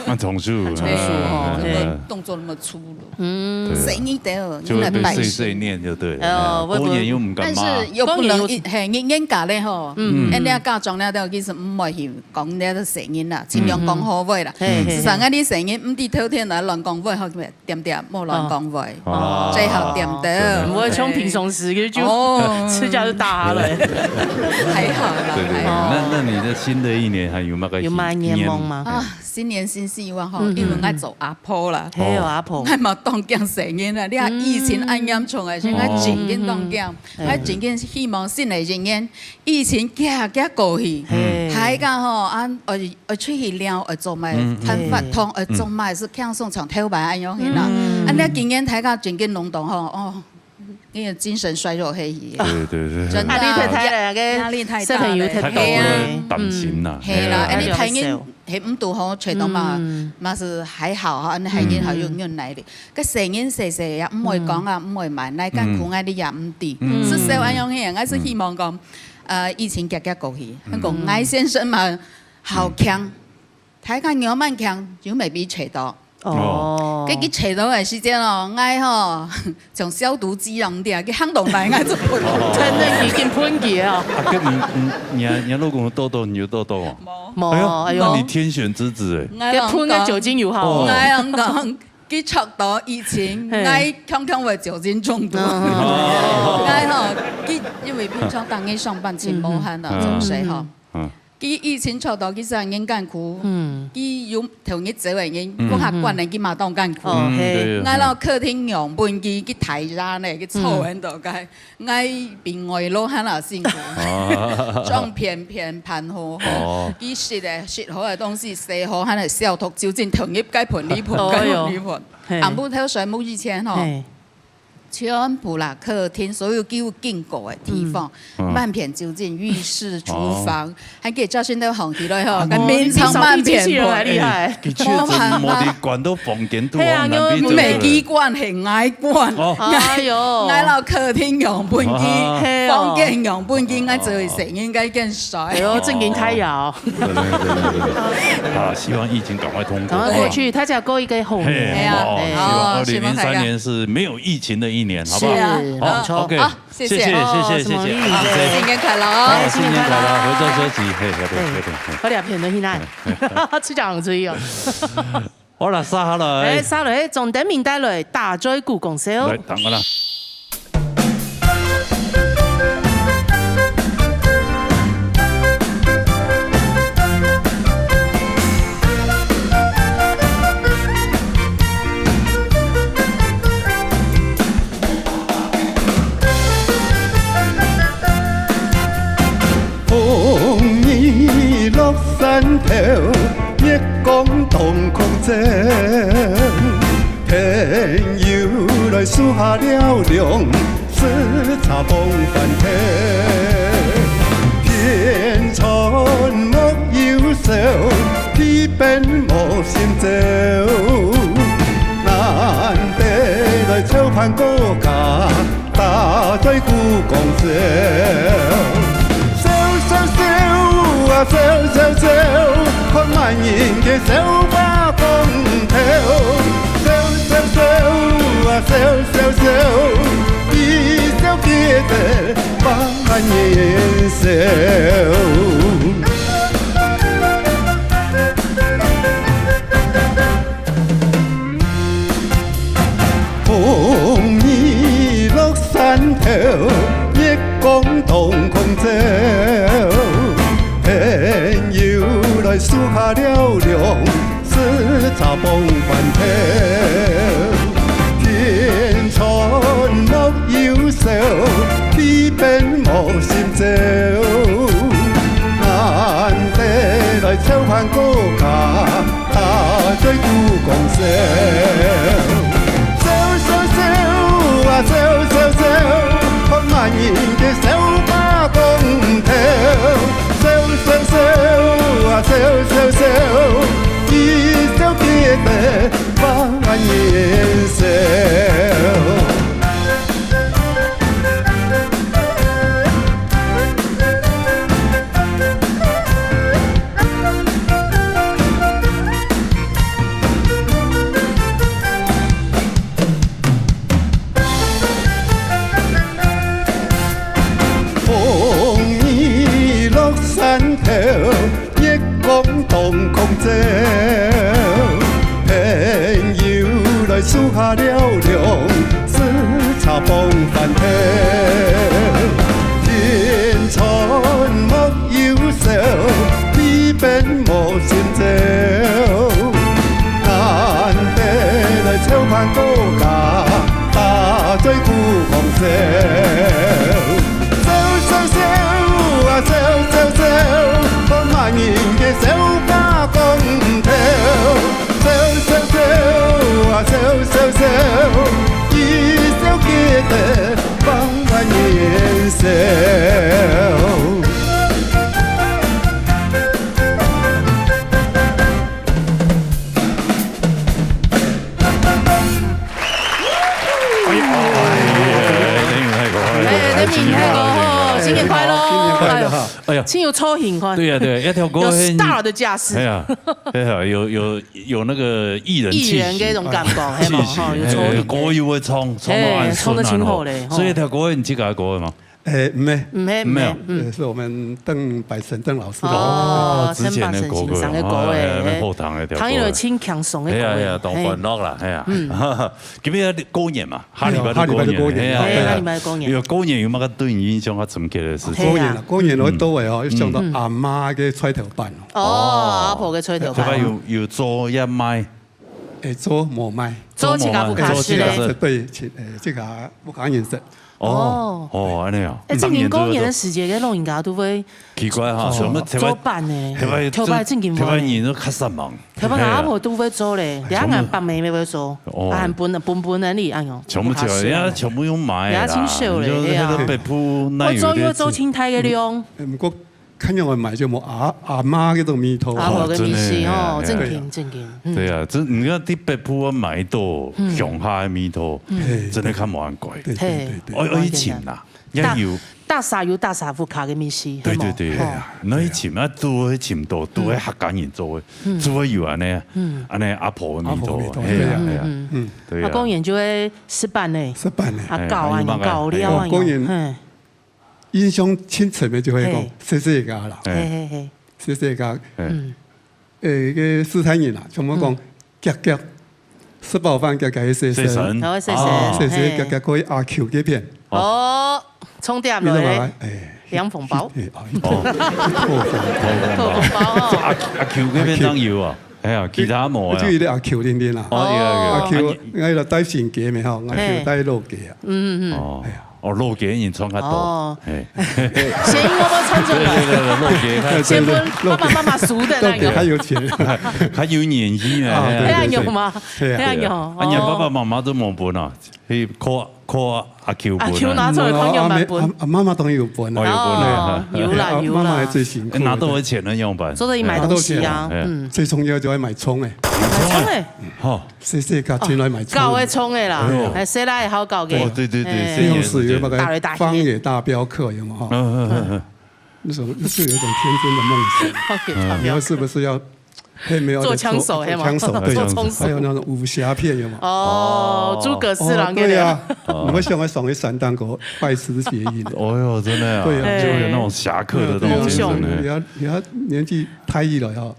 俺从小，从小哦，哎，哎，哎。那么动作那么粗鲁。嗯。对啊。生意得哦，就会被碎碎念就对了，哎呀，哦，我，我，过年又不敢骂。但是又不能一，过年又嘿，人，人家嘞吼，嗯。人家嫁妆了，其实毋会去 讲你个生日啦，尽量讲好话啦。嗯。嘿，嘿，事实上，嘿。你生日毋知头天来乱讲话，好点点，莫乱讲话。哦。最好点的。毋会像平常时个就哦。指甲就打下来。还好啦，对，对，还好。那，那你的新的一年还有那个有么愿望吗？啊，新年新希望吼，嗯，嗯，因为我做阿婆啦。嗯。嘿，有阿婆。我嘛当惊生日啦，你看疫情恁严重个，现在真紧当惊，嗯。我真紧希望新的一年 疫情遽遽过去，嘿。大家吼，啊，愛，愛出去尞，愛做麼个，嗯，嗯。辦活動，愛做麼个，是輕鬆像頭擺恁樣形啦。嗯。啊，你今年大家真緊攏當吼，哦，你个精神衰弱下去。對，對，對。真的。壓力太大了，壓力太大了。小朋友太多了。太大了，擔心啦。嘿啊。嘿啦，嘿啊。啊，你大人，壓力好大。嘿，毋堵好，揣到嘛，嗯。嘛是還好哈，啊，大人還有忍耐力。嗯。該細人細細呀，毋會講啊，嗯。毋會罵，哪敢苦啊，你也毋知。嗯。是小恁樣形，還是希望講， 呃，疫情遽遽過去，嗯。那个艾先生嘛，好強，嗯。大家慢慢強，就未必找到。哦。該佢坐到个時間哦，𠊎吼，像消毒劑樣个，佢行動來，𠊎就噴。真的已經噴佢哦。啊，該你，你，你，你老公有痘痘，你有痘痘哦？無。無，哎喲，哎喲。那你天選之子哎。該噴个酒精油好哦。𠊎同你講，佢著到疫情，嘿。𠊎強強會酒精中毒。嗯。𠊎吼，佢因為平常當日上班真無閒啊，嗯。做事吼。嗯。 佢以前著到佢係恁艱苦，嗯。佢有頭日走个人，嗯。講下慣了，佢嘛當艱苦。哦，嗯，嘿。對。𠊎老客廳用本機，佢大家呢，佢臭很多个，𠊎比外老還要辛苦。啊。裝便便盤好好，哦。佢食个，食好个東西，洗好，還係消毒酒精，頭日該盆，這盆，哦，該盆，哎喲。這盆。嘿。暗晡頭睡目以前吼，嘿。 全部啦，客廳所有佢有經過个地方，嗯。嗯。滿片酒精，浴室、廚房，哦。還給家人都紅起來吼，哦。該眠床滿片噴。掃地機器人還厲害。哎，的確，真無地管到房間肚，嘿啊，往南邊走。每機關係𠊎管。哦。哎喲。𠊎老客廳用本機，哇。嘿哦。房間用本機，𠊎做事應該更 哎喲，正經太搖。對，對，對，對，對。好，希望疫情趕快通過。趕快過去，大家過一個好年。嘿，哎呀，好，哎。希望二零二三年是沒有疫情的一年，好不好？是啊，好，沒錯。OK，好，謝謝。謝謝，謝謝，哦，謝謝。什麼意思？好，新年快樂哦。好，新年快樂，回頭休息，嘿，有點，有點，嘿。快點，騙人起來。出獎很重要。 好啦，續下來。哎，續下來，張德明帶來打嘴鼓講笑。來，等我啦。風雨落山頭，月光當空照。朋友來樹下尞涼， 食茶傍飯頭，天穿木又燒，地邊無心走。難得來湊伴過家，打嘴鼓講笑。笑笑笑啊，笑笑笑，看麼人个笑話講透。 笑笑笑啊，笑笑笑，一笑變得萬人笑。風雨落山頭，月光當空照。朋友來樹下尞涼， 食茶傍飯頭，天穿木又燒，地邊無心走。難得來湊伴過家，打嘴鼓講笑。笑笑笑啊，笑笑笑，看麼人个笑話講透。 笑笑笑啊，笑笑笑，一笑變得萬人笑。 風雨落山頭，月光當空照。朋友來樹下尞涼，食茶傍飯頭。天穿木又燒，地邊無心走。 難得來湊伴過家，打嘴鼓講笑。笑笑笑啊，笑笑笑，看麼人个笑話講透。笑笑笑啊，笑笑笑，一笑變得萬萬人笑。 哎呀，哎呀，等一下，太高了，哎，等一下，太高了。新年快樂！新年快樂哈！哎呀，真有造型看。對呀，對呀，一條歌有很 star 的架勢。哎呀，哎呀，有，有，有那個藝人氣息。藝人的那種感覺，嘿嘛，氣息，吼，有造型的。哎，歌又會唱，唱到恁順啊，嘿，唱得真好嘞，吼。吼。所以一條歌你自家歌的嗎？哎，毋係。毋係，毋係，毋係啊。嗯。呃，是我們鄧百成鄧老師的。哦，哦，之前的歌，鄧百成先生的歌，哦，哎，哎，哎。後堂的一條歌。聽起來真輕鬆的歌，哎呀，哎呀，當歡樂啦，嘿。哎呀。嗯。今日過年嘛， 下禮拜就過年，下禮拜就過年，嘿啊，嘿啊。下禮拜過年。有過年有麼个對你印象較深刻的事情？過年啦，過年會到位哦，嗯。又想到阿媽个菜頭粄哦。哦，阿婆个菜頭粄。菜頭粄有，有做也賣？哎，做無賣。做自家屋下食咧。做自家食。對，自，哎，自家屋下人食。哦，哦。哦，恁樣哦。哎，正經過年的時節，該老人家都會 奇怪哈，哦。什麼頭擺，做粄呢？頭擺，頭擺正經無呢。頭擺人都較煞猛。頭擺阿婆都會做咧，嘿啊。哎，你看𠊎伯姆也會做，全部，哦。啊，還分，分分人哩，哎喲，全部就，有較少。人家全部用買的啦，人家真少咧，你就那個，嘿啊。北部哪有咧做？我做，因為做清淡个量。嗯，毋過看樣來買就無阿，阿媽該種味道。阿婆个味緒哦，哦，真的，嘿啊，嘿啊。正經，正經，嗯。對啊，這你看在北部啊買到，嗯。鄉下个味道，嗯。真的較無恁怪。對，對，對，對。嘿，哦，哦，以前啦， 也有。逐，逐儕有逐儕屋下个味緒，對，係無？對，對，吼。哎呀，該尋啊，都會尋到，都係客家人做个，嗯。就會有恁樣啊，嗯。恁樣阿婆个味道，阿婆味道，嘿啊，對啊。嘿啊，嗯，嗯。嗯。對啊。啊，過年就會食粄呢。食粄呢。啊，哎，搞啊，還有麼个？搞料啊，哦，過年嘿。印象深刻个就係講，嘿。細細个啦。嘿，嘿，嘿。細細个。嘿。嗯。 誒，該四川人啊，全部講，嗯。遽遽，食飽飯遽遽去洗身。洗身。哦，洗身，哦。洗身，嘿。遽遽過去阿舅該片。哦，充電了，你知道嗎？哎。領紅包。哎，哦，哦。扣紅包。扣紅包哦。這阿，阿舅該片當有啊。哎呀，其他無啊。就有一個阿舅定定啦。哦，有啊，有啊。阿舅，啊，你𠊎有帶新家咩吼，阿舅帶老家啊。嗯，嗯，嗯。哦。哎呀。 哦，老家人穿較多。哦。嘿。先應該要穿出來。對，對，對，對，老家較，先分爸爸媽媽熟的那個。老家較有錢。較有年紀呢，啊，嘿啊。對，對，對。那樣有嗎？對啊。那樣有，啊，你爸爸媽媽都無分啊，去靠，靠阿舅分啊。阿舅拿出來看有沒有分。嗯，啊，阿，阿媽媽當然有分啊。哦，有分啊。哦，有啦，哎，有啦。阿媽媽還最辛苦的。哎，拿到的錢呢，用辦？做得買東西啊，拿到錢。嗯。最重要就愛買蔥欸。買蔥欸。好。 細細个進來買蔥。哦，搞个蔥个啦，哎喲。哎，細倈好搞个。哦，對，對，對，哎。細人，平時有那個打來打去。荒野大鏢客有沒有？哈。嗯，嗯，嗯，嗯。那時候就有一種天真的夢想。荒野大鏢客。嗯。以後是不是要，嘿，沒有，做槍手，嘿嗎？槍手，對，做銃手。還有那種武俠片有沒有？哦，諸葛四郎，哦，對啊，有沒有？你們想要上去山頂溝拜師學藝的。哦喲，真的啊，對啊。就有那種俠客的那種精神，對啊，對啊，哎。你要，你要年紀大一了哈，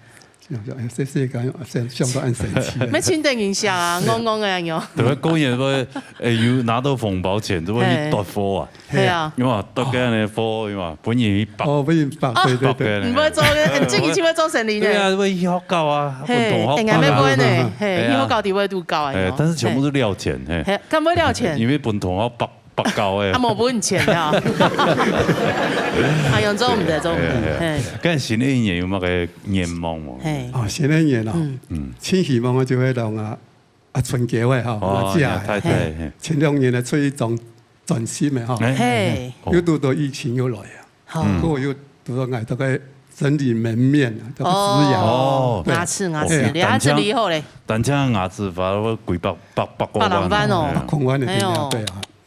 想想，哎，細細个，想，想到恁神奇啊。乜真得人惜啊，戇戇个恁樣。對，過年會，哎，有拿到紅包錢，就會去，嘿。奪貨啊。嘿啊。因為奪个恁樣貨，有無？分人去剝。哦，分人剝，啊，對，對，對。剝个恁樣。毋會做个，很正經就會做生理呢。對啊，會去學校啊，嘿，分同學剝啊。應該會呢，嘿，嘿啊。去學校底位都高啊，哎，有無？但是全部是料錢，嘿。嘿，敢會料錢？因為分同學剝 八九个。啊，無分錢啊。哎喲，做毋得，做毋得，嘿啊，嘿啊。嘿。該新个一年有麼个願望無？嘿。哦，新个一年哦，嗯。嗯。盡希望个就會同啊，啊，春嬌个吼，哦，啊，姐，呀，太太，嘿。嘿。前兩年呢，出一張專輯个吼，哎，嘿。哦。又拄到疫情又來啊，好。嗯。不過又拄到𠊎大概整理門面啊，這個職涯。哦。對。牙齒，牙齒，哎呀。你牙齒理好咧。單淨牙齒花，我幾百，百，百過萬。百零萬哦。哎呀。百空萬的，哎喲。對啊。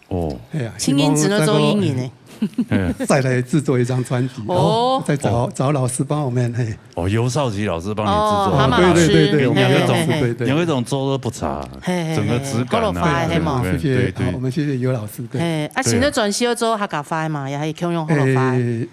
哦。哎呀，請恁樣做藝人呢。希望再過，嗯。再來製作一張專輯，哦。哦，再找，哦。找老師幫我們，嘿。哦，游少奇老師幫你製作。哦，蛤蟆老師。對，對，對，對，嘿，我們有一種，嘿，嘿，嘿。對，對。有一種做都不差，嘿，嘿，整個質感啊，嘿，好老師，嘿嘛。對，對，對。好，我們謝謝游老師，對。嘿，啊，對啊。新个專輯愛做客家話嘛，也係共樣好老話。哎，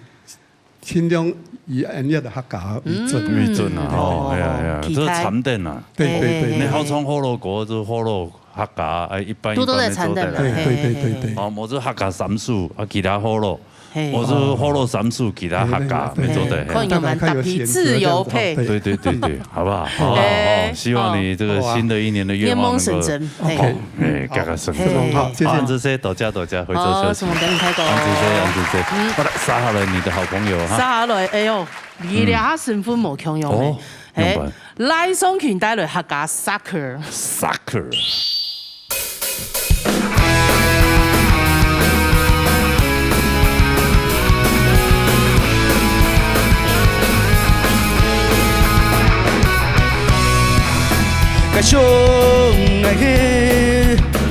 盡量以恁樣个客家為準。嗯。為準啊，吼，哦，哎呀，哎呀，期待。這是參展啊。對，對，對，對。你好唱河洛歌，就河洛客家，哎，一般，都，都在參展啊，一般的做得來。嘿，對，對，對，對。嘿，嘿。哦，無就客家三首，啊，其他河洛，嘿。無就河洛三首，其他客家，嘿，嘿，嘿。乜做得，嘿。看有沒有搭配，自由配。對。對，對，對，對，好不好？好，好，好，嘿。希望你這個新的一年的願望能夠，好啊。願望成真，嘿。好。 哎，好。加个聲。嘿。好，謝謝。好，恁仔細，多謝，多謝，惠州小姐。哦，承蒙，等你開講。恁仔細，恁仔細。嗯。好了，接下來你的好朋友哈。接下來，哎喲，你這下身份無共樣呢。嗯。哦，嘿，仰般？賴尚勤帶來客家soccer。Soccer。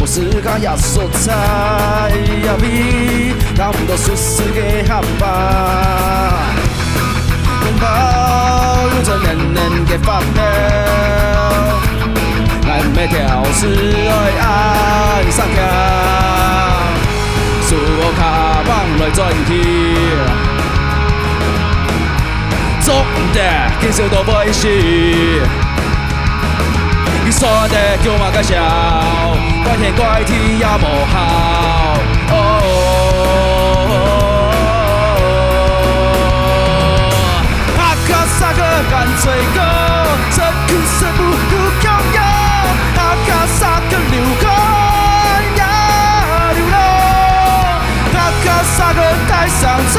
自家也所在也味，找毋到舒適个合法。面包有陣黏黏个發票，𠊎毋係挑事愛恁生徛，手我卡棒來轉去。 做毋得，見笑到會死。佢說得叫麼个笑，怪天怪地也無效。哦，哈卡薩克干脆哥，真苦是不夠強要，哈卡薩克流汗也流浪。 哈卡薩克大聲唱，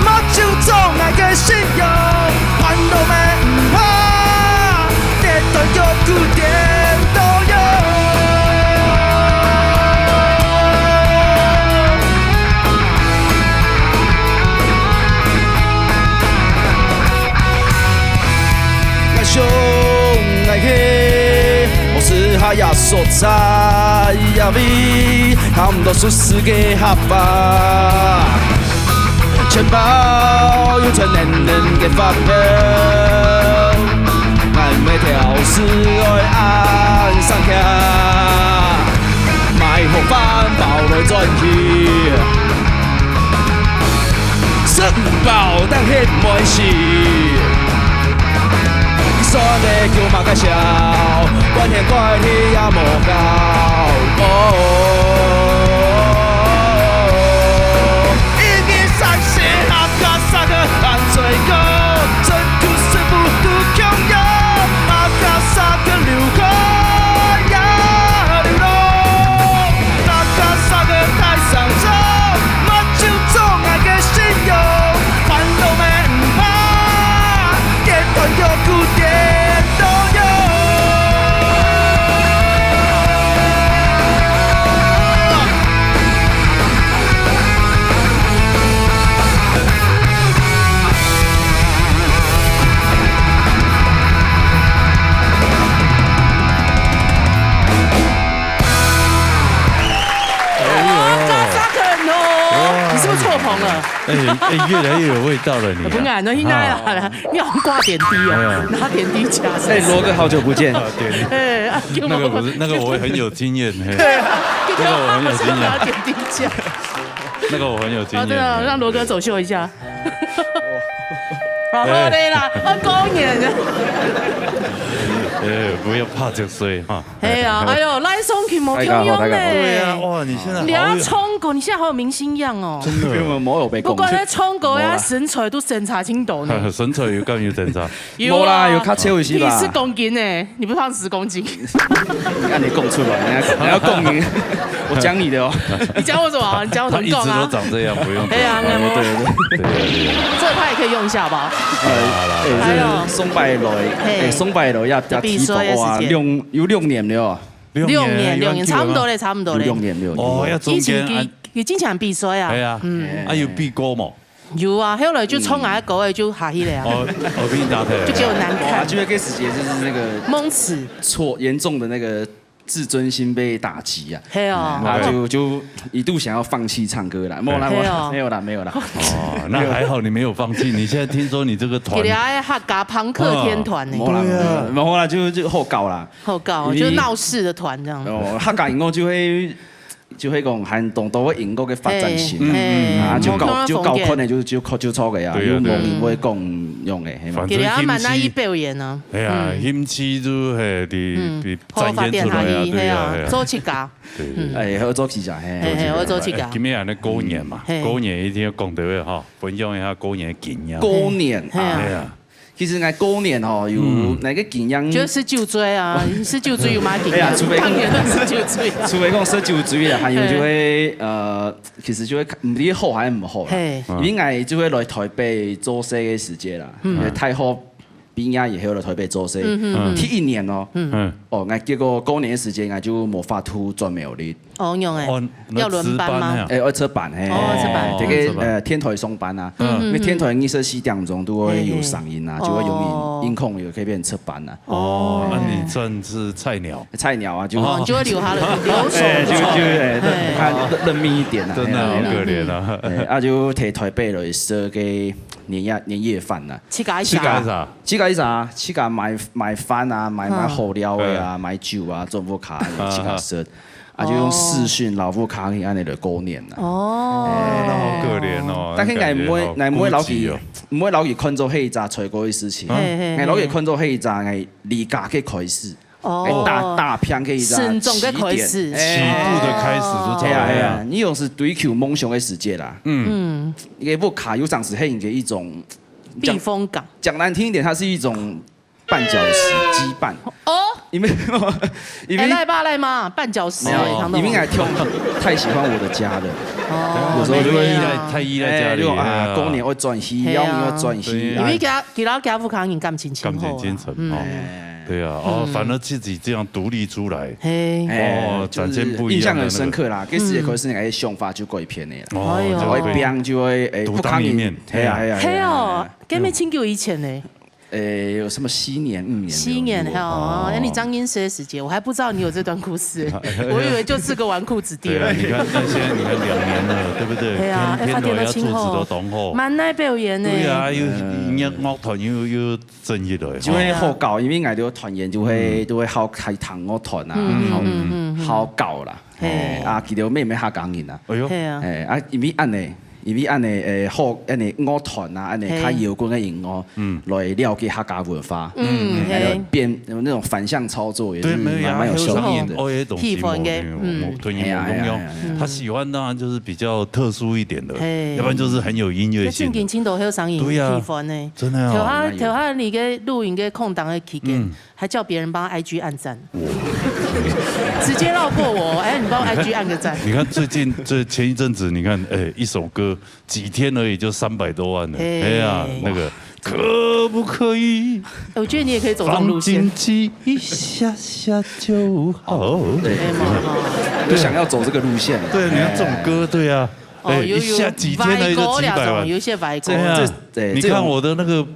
目睭做𠊎个信仰，煩惱乜毋怕，跌斷腳骨顛倒勇。𠊎想𠊎去，無時下也所在也味， 差毋多出世个合法。錢包有賺零零个發票，𠊎毋係挑事愛恁生徛，買好飯包來轉去，食毋飽，但係毋會死。 算得叫麼个笑，怪天怪地也無效。哦，一二三四，哈卡薩克萬歲哥，真苦是不夠強要，哈卡薩克流汗也流浪。 大家三个大聲唱，目睭做𠊎个信仰，煩惱乜毋怕，跌斷腳骨顛倒勇。 哎呦。哇，嘎嘎很哦。哇。你是不是错棚了？哎，哎，越来越有味道了，你啊。不敢，那应该啦，啊。你好像挂点滴哦，哎呀。拿点滴夹，是不是？哎，罗哥，好久不见。啊，点滴。哎，啊，给我们那个不是，那个我很有经验，嘿。对啊，给我们那个我很有经验。拿点滴夹。那个我很有经验。哦，真的，让罗哥走秀一下。然后嘞啦，二公演。哎，不要怕这岁哈。 哎呀，哎呦，来送去无共样呢。大家好，大家好。对啊，哇，你现在好有，你要唱歌，你现在好有明星样哦。真的。因为我没有被控制。不管在唱歌呀，没啦。身材都审查清楚呢。身材有敢有审查？有啊。没啦，有较瘦一些吧。你十公斤呢，你不胖十公斤。你看你讲出来，你要，你要讲你，我讲你的哦。你讲我什么？你讲我怎么讲啊？他一直都长这样，不用讲。哎呀，那么，对，对，对，对，对。这个他也可以用一下吧？呃，好啦，好啦。哎，这是松柏楼，嘿。哎，松柏楼要，要提拔，比赛的时间。哇，六，有六年了哦。 六年，六年，六年，有很久了吗？差不多嘞，差不多嘞。六年，六年。哦，要中间啊。以前佢，佢經常比賽啊。係啊。嗯。啊，有比過無？有啊，後來就唱啊歌个就下去了啊。哦，哦，比你大腿。就給我難看。哇，就那個時節就是那個夢詞。挫，嚴重的那個自尊心被打擊啊。係哦。然後就，就一度想要放棄唱歌啦。沒有啦，沒有啦，係哦。沒有啦，沒有啦。哦，那還好你沒有放棄。你現在聽說你這個團，佢哋還客家朋克天團呢。沒有啦，對啊。沒有啦，就，就好搞啦。 好搞，因為就鬧事的團這樣。哦，客家音樂就會，就會講還當多會音樂个發展性啊，嘿，嘿，啊，就搞，就搞可能就，就，就錯个啊，對啊，對啊。又無人會講用个，係嘛？反正佢哋還蠻愛去表演啊。係啊，嗯。興趣就係，嗯，展現出來啊，好發展下去，對啊，係啊，係啊。做自家。對，對，對。嗯。哎，好做自家，嘿。嘿，嘿，好做自家。哎，今日恁樣過年嘛，嗯。嘿。過年一定要講到位哈，分享一下過年个經驗。過年啊。係啊。係啊。 其實𠊎過年吼，有，嗯。哪個經驗？就係食酒醉啊，食酒醉有麼个經驗？哎呀，除非講，當然係食酒醉啊。除非講食酒醉啦，還有就會，嘿。呃，其實就會看，毋知好還係毋好啦。嘿。因為𠊎就會來台北做事个時節啦，嗯。因為大學畢業以後來台北做事。嗯哼。第一年哦，嗯。哦，𠊎結果過年个時間，𠊎就無法度轉苗栗。哦，仰仔？哦，愛輪班嗎？愛值班个啊。欸，愛值班，嘿。哦，值班。這个，哦，值班。呃，電台上班啊，嗯。因為電台二十四點鐘都會有聲音啊，嘿，嘿。就會容易，哦。音控有可以變成值班啊。哦，那你算是菜鳥？菜鳥啊，就哦，你就會留下來，留守。欸，就，就，欸，嘿。較認命一點啊，真的好可憐啊。嘿，啊，就在台北來食个年夜，年夜飯啊。自家一家。自家一家。自家一家，自家買，買飯啊，買，買好料个啊，嗯。買酒啊，做屋下，自家食。啊，就用視訊，哦。摎屋下人恁樣來過年啊。哦。欸，那好可憐哦，大概𠊎毋會，那感覺好，𠊎毋會摎佢，孤寂哦。毋會摎佢看做係一隻衰過个事情。嘿，嘿，嘿。𠊎摎佢看做係一隻，𠊎離家个開始。 哦。欸，打，打拚个一隻起點。成長个開始。欸，起步的開始就差不多。係啊，係啊，你又係追求夢想个世界啦。嗯。嗯。一个屋下有當時係你个一種，避風港。講，講難聽一點，它是一種絆腳石、羈絆。哦。因為，因為欸，賴爸賴媽，絆腳石，沒有，欸，唐董。因為𠊎太，太喜歡我的家了。哦。有時候就會，太依賴，太依賴家裡，欸，就，啊，哎呀。過年愛轉去，係啊。過年愛轉去，對。因為佢，佢摎佢屋下人感情真好啊。感情真深，嗯。哦。 對啊，哦，嗯。反而自己這樣獨立出來，嘿。哦，欸，展現不一樣的那個。就是印象很深刻啦，該時節開始，那個想法就改變了啦。哦，哎喲。就會，會變，就會，欸，獨當一面。不抗拒。係啊，係啊，係啊，係哦，係啊。該乜真久以前呢。欸，有什麼七年、五年左右。七年，還有，哦，哦。那你張英師的時間，我還不知道你有這段故事，我以為就是個紈絝子弟而已。對啊，你看，那現在你看兩年了，對不對？對啊，天，天都要做子的同後。哎，發展到今後，滿哪表演呢。對啊，又，嗯。音樂樂團又，又 正一類，就會好搞，吼。因為𠊎兜團員就會，嗯。都會好開糖果團啊，嗯，好，嗯，嗯，嗯。好搞啦。嘿。欸，啊，佢兜乜毋係客家人啊。哎喲。嘿啊。欸，啊，因為恁呢，因為恁呢，欸，好，恁呢樂團啊，恁呢較搖滾个音樂，嘿。嗯。來了解客家文化。嗯，嗯，嘿。來變，那種反向操作也是蠻，對，沒有呀，蠻有效果的。還有啥？哦，那種氣氛的，氣氛，嗯。對，哎呀，哎呀，哎呀，哎呀。他喜歡當然就是比較特殊一點的，嘿。要不然就是很有音樂性的。就正經聽到有聲音，對呀。氣氛的。 真的哦。頭下，頭下你个錄影个空檔个期間，嗯。還叫別人幫他I G按讚。直接繞過我，欸，你幫我I G按個讚。你看最近，這前一陣子，你看，欸，一首歌幾天而已就三百多萬了。嘿。哎呀，那個可不可以？欸，我覺得你也可以走這種路線。放進去一下下就好。對。欸，蠻好。就想要走這個路線。對，你看這種歌，欸。對啊。哦，欸，有，有一下幾天而已就幾百萬。歪歌那種，有一些歪歌。對啊，這，對，你看我的那個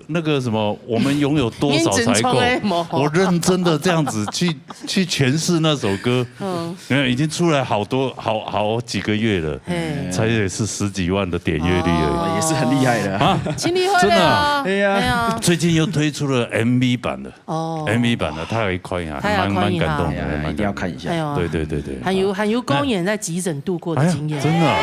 那個什麼，我們擁有多少才夠？我認真的這樣子去，去詮釋那首歌，嗯。你看已經出來好多，好，好幾個月了，嘿。才也是十幾萬的點閱率而已。哦，也是很厲害的啊。啊，盡厲害了啊。真的啊。對啊。對啊。最近又推出了M V版的，哦。M V版的，大家可以看一下，還蠻，蠻感動的，還蠻感動。哎呀，一定要看一下。哎喲。對，對，對，對。還有，還有過年在急診度過的經驗。哎呀，真的啊。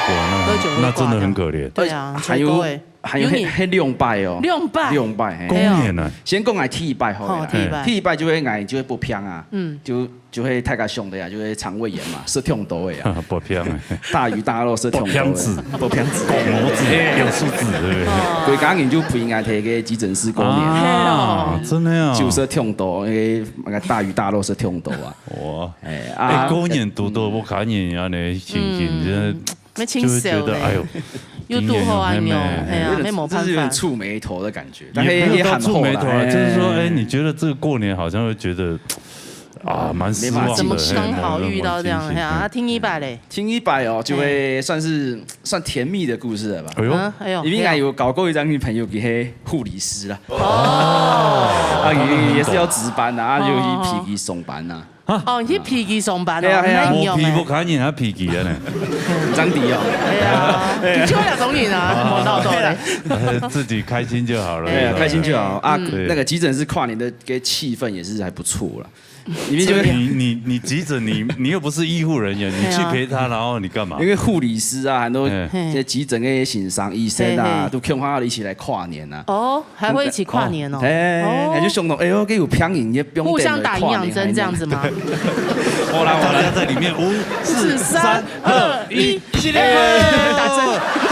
哇，那，喝酒會掛掉。那真的很可憐。對啊，還有，水溝欸。 還有那，有你。那兩擺哦。兩擺。兩擺，嘿。過年啊。先講𠊎第一擺好了啦。好，第一擺。第一擺就係𠊎就係發病啊，嗯。就，就係大家想的啊，就係腸胃炎嘛，食忒多的啊。發病啊。大魚大肉食忒多的。發病子。發病子。狗毛子，嘿。有素子，對不對？哦。歸家人就陪𠊎去該急診室過年。啊，真的啊。就食忒多，那個，那個大魚大肉食忒多啊。哇。欸，啊。欸，過年堵著，我看你恁呢情形，嗯。真的 乜清秀咧。就覺得，哎喲，又堵好恁樣，今年有，哎呀，嘿，乜無辦法。這是有點觸霉頭的感覺，也沒有到觸霉頭啊，但是也還好啦，就是說，哎。哎，你覺得這個過年好像會覺得，啊，蠻失望的，沒辦法，怎麼剛好遇到這樣，嘿，某，某種情形。哎呀，啊，第二擺咧？第二擺哦，就會，哎。算是，算甜蜜的故事了吧。哎喲。啊，哎喲，因為𠊎有交過一張女朋友，佢係護理師啦。哦。啊，也，也是要值班啊，啊，就去陪佢上班啊。 哦，你去陪佢上班哦，對啊，對啊。那你有沒有？無陪，無看人家陪佢啊呢。張迪哦。對啊，的確有這種人啊，無鬧到咧。自己開心就好了。對啊，開心就好啊。嗯。對。那個急診室跨年的，的氣氛也是還不錯啦。裡面就會，你，你，你急診，你，你又不是醫護人員，你去陪他，對啊。然後你幹嘛？因為護理師啊，很多，嗯。這急診那些先生、醫生啊，嘿，嘿。都恐嚇他一起來跨年啊。哦。 還會一起跨年哦。欸，哦。還就想到，哎喲，該有病人也不用等了，互相打營養針這樣子嗎？跨年還能。好啦，好啦。大家在裡面，五、四、四、三、三、二、二、一，一。一起練。欸，打針。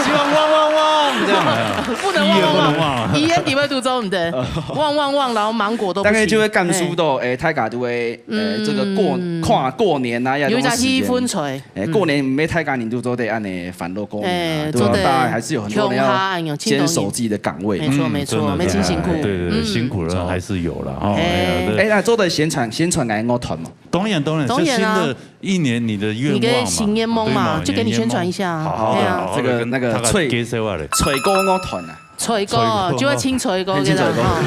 希望旺旺旺。这样啊，不能旺旺旺，一言不能旺。一言不能旺，旺旺旺，然后芒果都不行。大概就会感受到，哎，大家都会，呃，这个过，嗯。跨过年啊，要有一个气氛出来。哎，嗯。过年没大家人都做得按呢烦恼过年啊，哎，对吧？做得大家还是有很多人要共下，哎呦，庆祝年。坚守自己的岗位嘛。没错，没错，真的，没真辛苦。真的。对，对，对，嗯。辛苦的人还是有啦，哦，哎。哎呀，对。哎，那做得宣传，宣传个乐团嘛。当然，当然，当然啊。就新的一年你的愿望嘛，你的新愿望嘛，对嘛，就给你宣传一下啊。你的愿望。好，好的，哎呀。好的，这个，那个，跟大家介绍啊嘞。翠，翠歌乐团啊。 翠歌，翠歌。就要唱翠歌，唱翠歌。哈。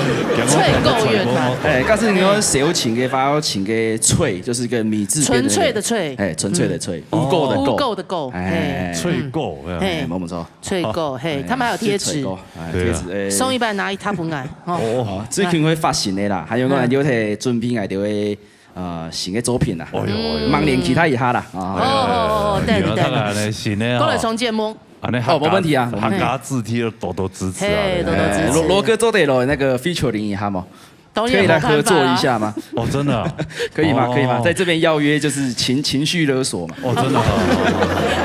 翠歌乐团。哎，假使你要小情个话，要请个翠，就是个米字边的那个。纯粹的粹。哎，纯粹的粹，嗯。污垢的垢。污垢的垢，哎。嘿。翠歌，哎。哎，没错。翠歌，嘿，哎，他们还有贴纸。是翠歌，哎，对啊。贴纸，哎。送一半拿一沓分我，哦。哦，最近会发行的啦，还有个，哎。有在准备，哎，就会，呃，新的作品啦。哦哟，哦哟。忙点其他一下啦，啊。哦，哦，哦，对，对，对。哎呀，他个呢，新的哦。过来重建梦。 安尼客家，哦，無問題啊，無問題。客家字體要多多支持啊，嘿，對不對？多多支持。哎，羅，羅哥做得來那個 featuring 一下嗎？當然有辦法啦。可以來合作一下嗎？哦，真的啊？可以嗎？哦。可以嗎？在這邊邀約就是情，情緒勒索嘛。哦，真的啊。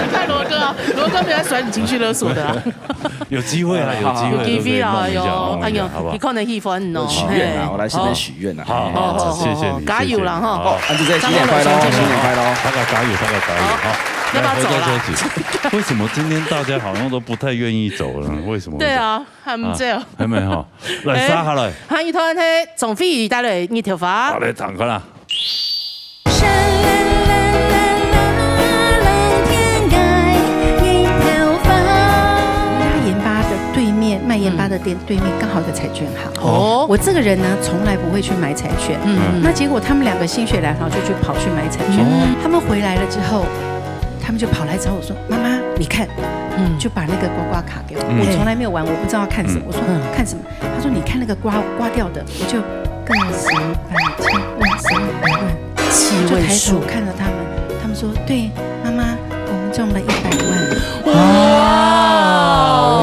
你看羅哥啊，羅哥沒有在甩你情緒勒索的啊。有機會啊，有機會，有機會啊，對不對？弄一下，哎呦，弄一下，好不好？你可能喜歡哦。我許願啊，嘿。我來這邊許願啊。好，好，好，好，謝謝你，加油啦，謝謝你。哈。好。哦，那就在新年快樂，新年快樂。大家加油，大家加油，好。好。要不要走啦？來，回到這集，為什麼今天大家好像都不太願意走呢？為什麼？對啊，還不走。啊，還沒哈。來，哎，殺下來。下一段係張惠妹帶來《日頭花》。好，來，聽看啦。賣鹽巴的對面，賣鹽巴的店對面剛好有個彩券行。哦。我這個人呢，從來不會去買彩券。嗯。那結果他們兩個心血來潮，就去跑去買彩券。嗯。他們回來了之後，他們就跑來找我說：「媽媽，你看。」嗯。就把那個刮刮卡給我。嗯。我從來沒有玩，我不知道要看什麼。嗯。我說：「嗯。看什麼？」他說：「你看那個刮，刮掉的。」我就個十百千萬三百萬，就抬頭看着他們，他們說：「對，媽媽，我們中了一百萬。」哇！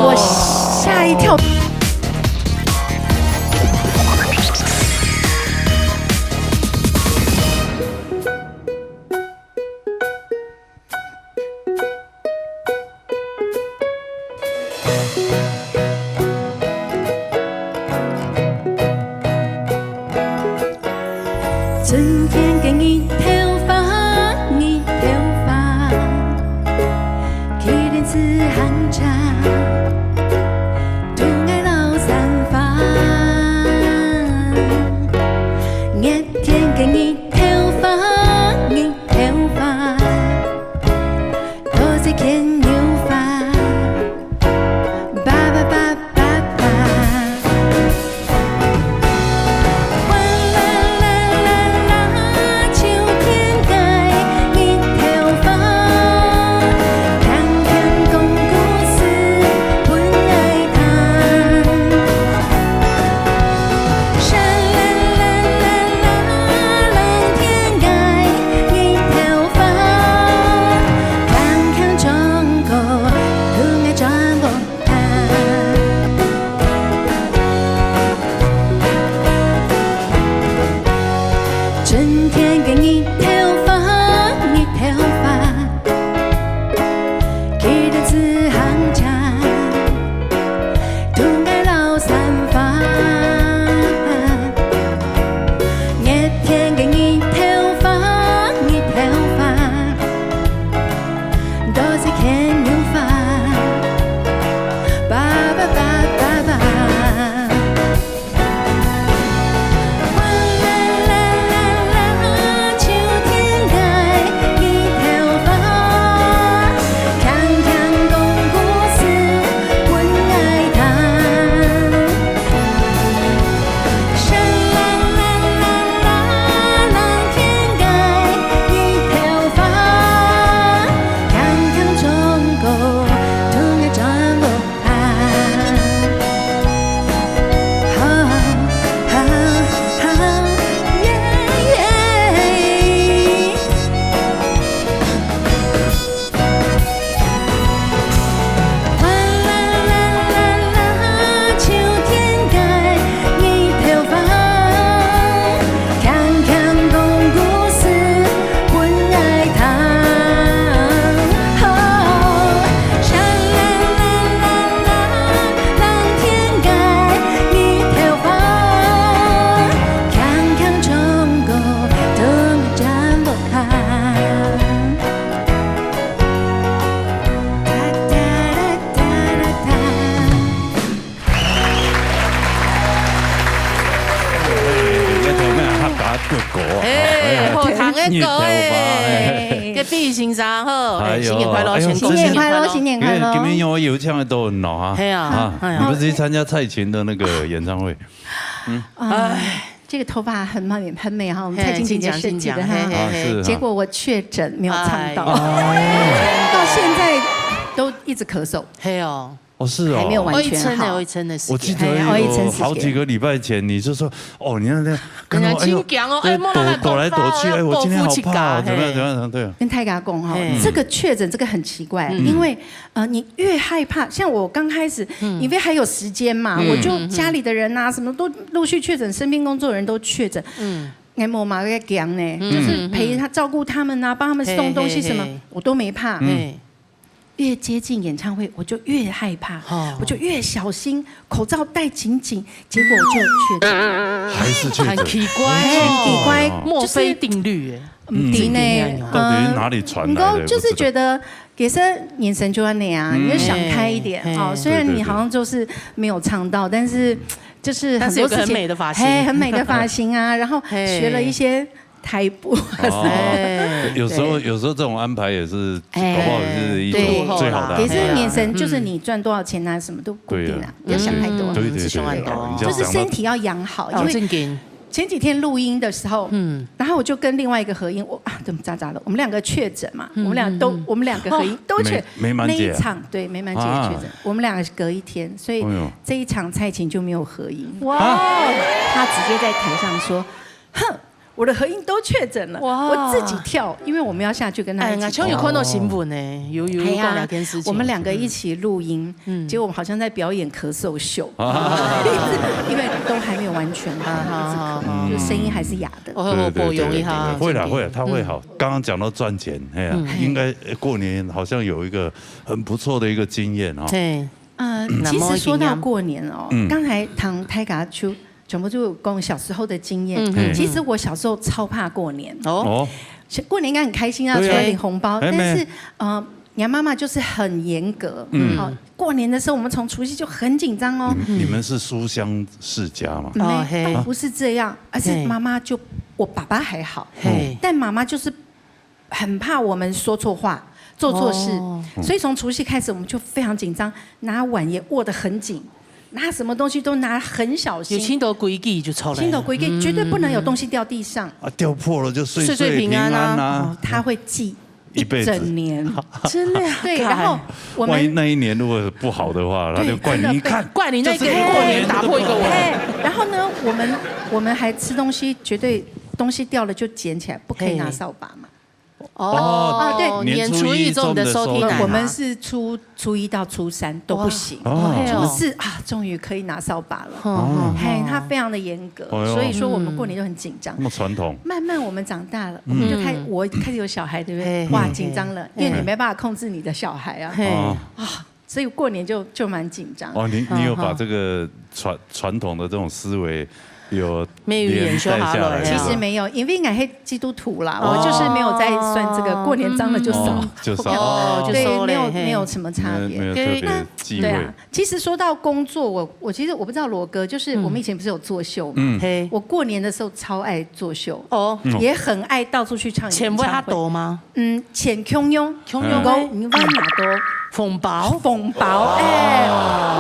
我嚇一跳。日頭花，哎。个畢先生好，哎，哎呦，新年快樂，哎呦，先恭喜新年快樂，新年快樂。因為今天有有唱的都很老啊。嘿啊，啊，哎呀。你不是去參加蔡琴的那個演唱會？哎，這個頭髮很美，很美哈，我們蔡琴姐姐設計的哈。嘿，請講，請講，嘿，嘿，嘿。啊，是哈。結果我確診，沒有唱到。哎。到現在都一直咳嗽。嘿哦。哦，是哦。還沒有完全好。哦，一陣的，哦，一陣的時間。我記得哎，哦，一陣時間。有好幾個禮拜前，你就說，哦，你那天看到，人家哎呦，真強哦，哎，莫讓他抖，抖來抖去，哎，我今天好怕哦，哎，怎麼樣，怎麼樣，怎麼樣，對啊。跟大家講哈，嘿。這個確診這個很奇怪，嗯。因為，呃，你越害怕，像我剛開始，嗯。因為還有時間嘛，嗯。我就家裡的人啊，什麼都陸續確診，身邊工作的人都確診。嗯。哎，我嘛在講呢，嗯。就是陪他，照顧他們啊，幫他們送東西什麼，嘿，嘿，嘿。我都沒怕。嗯。嘿。越接近演唱會，我就越害怕，哦。我就越小心，口罩戴緊緊，結果我就確診。還是確診。很奇怪哦。很奇怪，哦。墨菲定律耶。就是，嗯，毋知呢，嗯，到底是哪裡傳來的？嗯，毋過就是覺得，也是人生就恁樣啊，嗯。你就想開一點，嘿，哦，嘿。雖然你好像就是沒有唱到，對，對，對。但是就是很多事情，但是有個很美的髮型。嘿，很美的髮型啊，然後學了一些 台步。哦，哎，有時候，對。有時候這種安排也是，哎，搞不好是一種最好的安排啊。對。其實人生就是你賺多少錢啊，什麼都固定啊，對啊，不要想太多。對，對，對，對，你就想到，就是身體要養好，哦，因為正經。前幾天錄音的時候，嗯。然後我就跟另外一個合音，我，啊，怎麼渣渣了？我們兩個確診嘛，嗯，我們倆都，嗯，嗯。我們兩個合音都確，哦。梅，梅滿姐啊。那一場，對，梅滿姐也確診，啊。我們兩個隔一天，所以，哎呦。這一場蔡琴就沒有合音。哇。她直接在台上說：「哼， 我的合音都確診了，哇。我自己跳，因為我們要下去跟他一起跳。」哎，𠊎就有看到新聞呢，有，有，有講這件事情。哎，我們兩個一起錄音，嗯。結果我們好像在表演咳嗽秀，啊。因為都還沒有完全好，啊，好，好，好。就聲音還是啞的。哦，對，對，我保養一下，對，對，對，會啦，正經。會啦，她會好。嗯。剛剛講到賺錢，哎呀，嗯。應該過年好像有一個很不錯的一個經驗哦。對。呃，那麼其實說到過年哦，嗯。剛才聽大家就 全部就講小時候的經驗。嗯，嗯，嗯。其實我小時候超怕過年。哦。哦。過年應該很開心啊，對啊。除了領紅包，哎，但是，沒。呃，你看媽媽就是很嚴格。嗯。哦，過年的時候我們從除夕就很緊張哦。你們，你們是書香世家嘛？沒，哦，嘿。倒不是這樣，而是媽媽就，嘿。我爸爸還好，嘿。但媽媽就是 很怕我們說錯話、做錯事，哦。所以從除夕開始我們就非常緊張，拿碗也握得很緊，拿什麼東西都拿很小心。有盡多規矩就出來了。盡多規矩，嗯，絕對不能有東西掉地上。啊，掉破了就歲歲平安啊。歲歲平安啊。哦，她會記一輩子。一整年。真的啊？對，然後我們，萬一那一年如果不好的話，她就怪你，對，真的被，你看，怪你那個過年打破一個碗。就是那一年。哎，然後呢，我們，我們還吃東西，絕對東西掉了就撿起來，不可以拿掃把嘛。嘿。 哦，哦，對。年初一中的掃地奶嘛。我們是初，初一到初三都不行。哇。哦。初四啊，終於可以拿掃把了。哦。嘿，她非常的嚴格，哎呦。所以說我們過年就很緊張。那麼傳統。慢慢我們長大了，嗯。我們就開，我開始有小孩，對不對？嘿，哇，嘿，緊張了，嘿。因為你沒辦法控制你的小孩啊。嘿。哦。啊， 所以過年就，就蠻緊張。哦，你，你有把這個傳，傳統的這種思維有，沒有延續下來，連帶下來，是吧？其實沒有，因為𠊎係基督徒啦，哦。我就是沒有在算這個，過年髒了就掃。哦，就掃。哦，就掃咧，對，沒有，嘿。沒有什麼差別。沒有，沒有特別忌諱。對，那，對啊，其實說到工作，我，我其實我不知道羅哥，就是我們以前不是有作秀嘛？嗯。嘿。我過年的時候超愛作秀，哦。也很愛到處去唱演唱會。錢會較多嗎？ 嗯，錢共樣，共樣个。毋過你會拿到紅包？紅包，哎，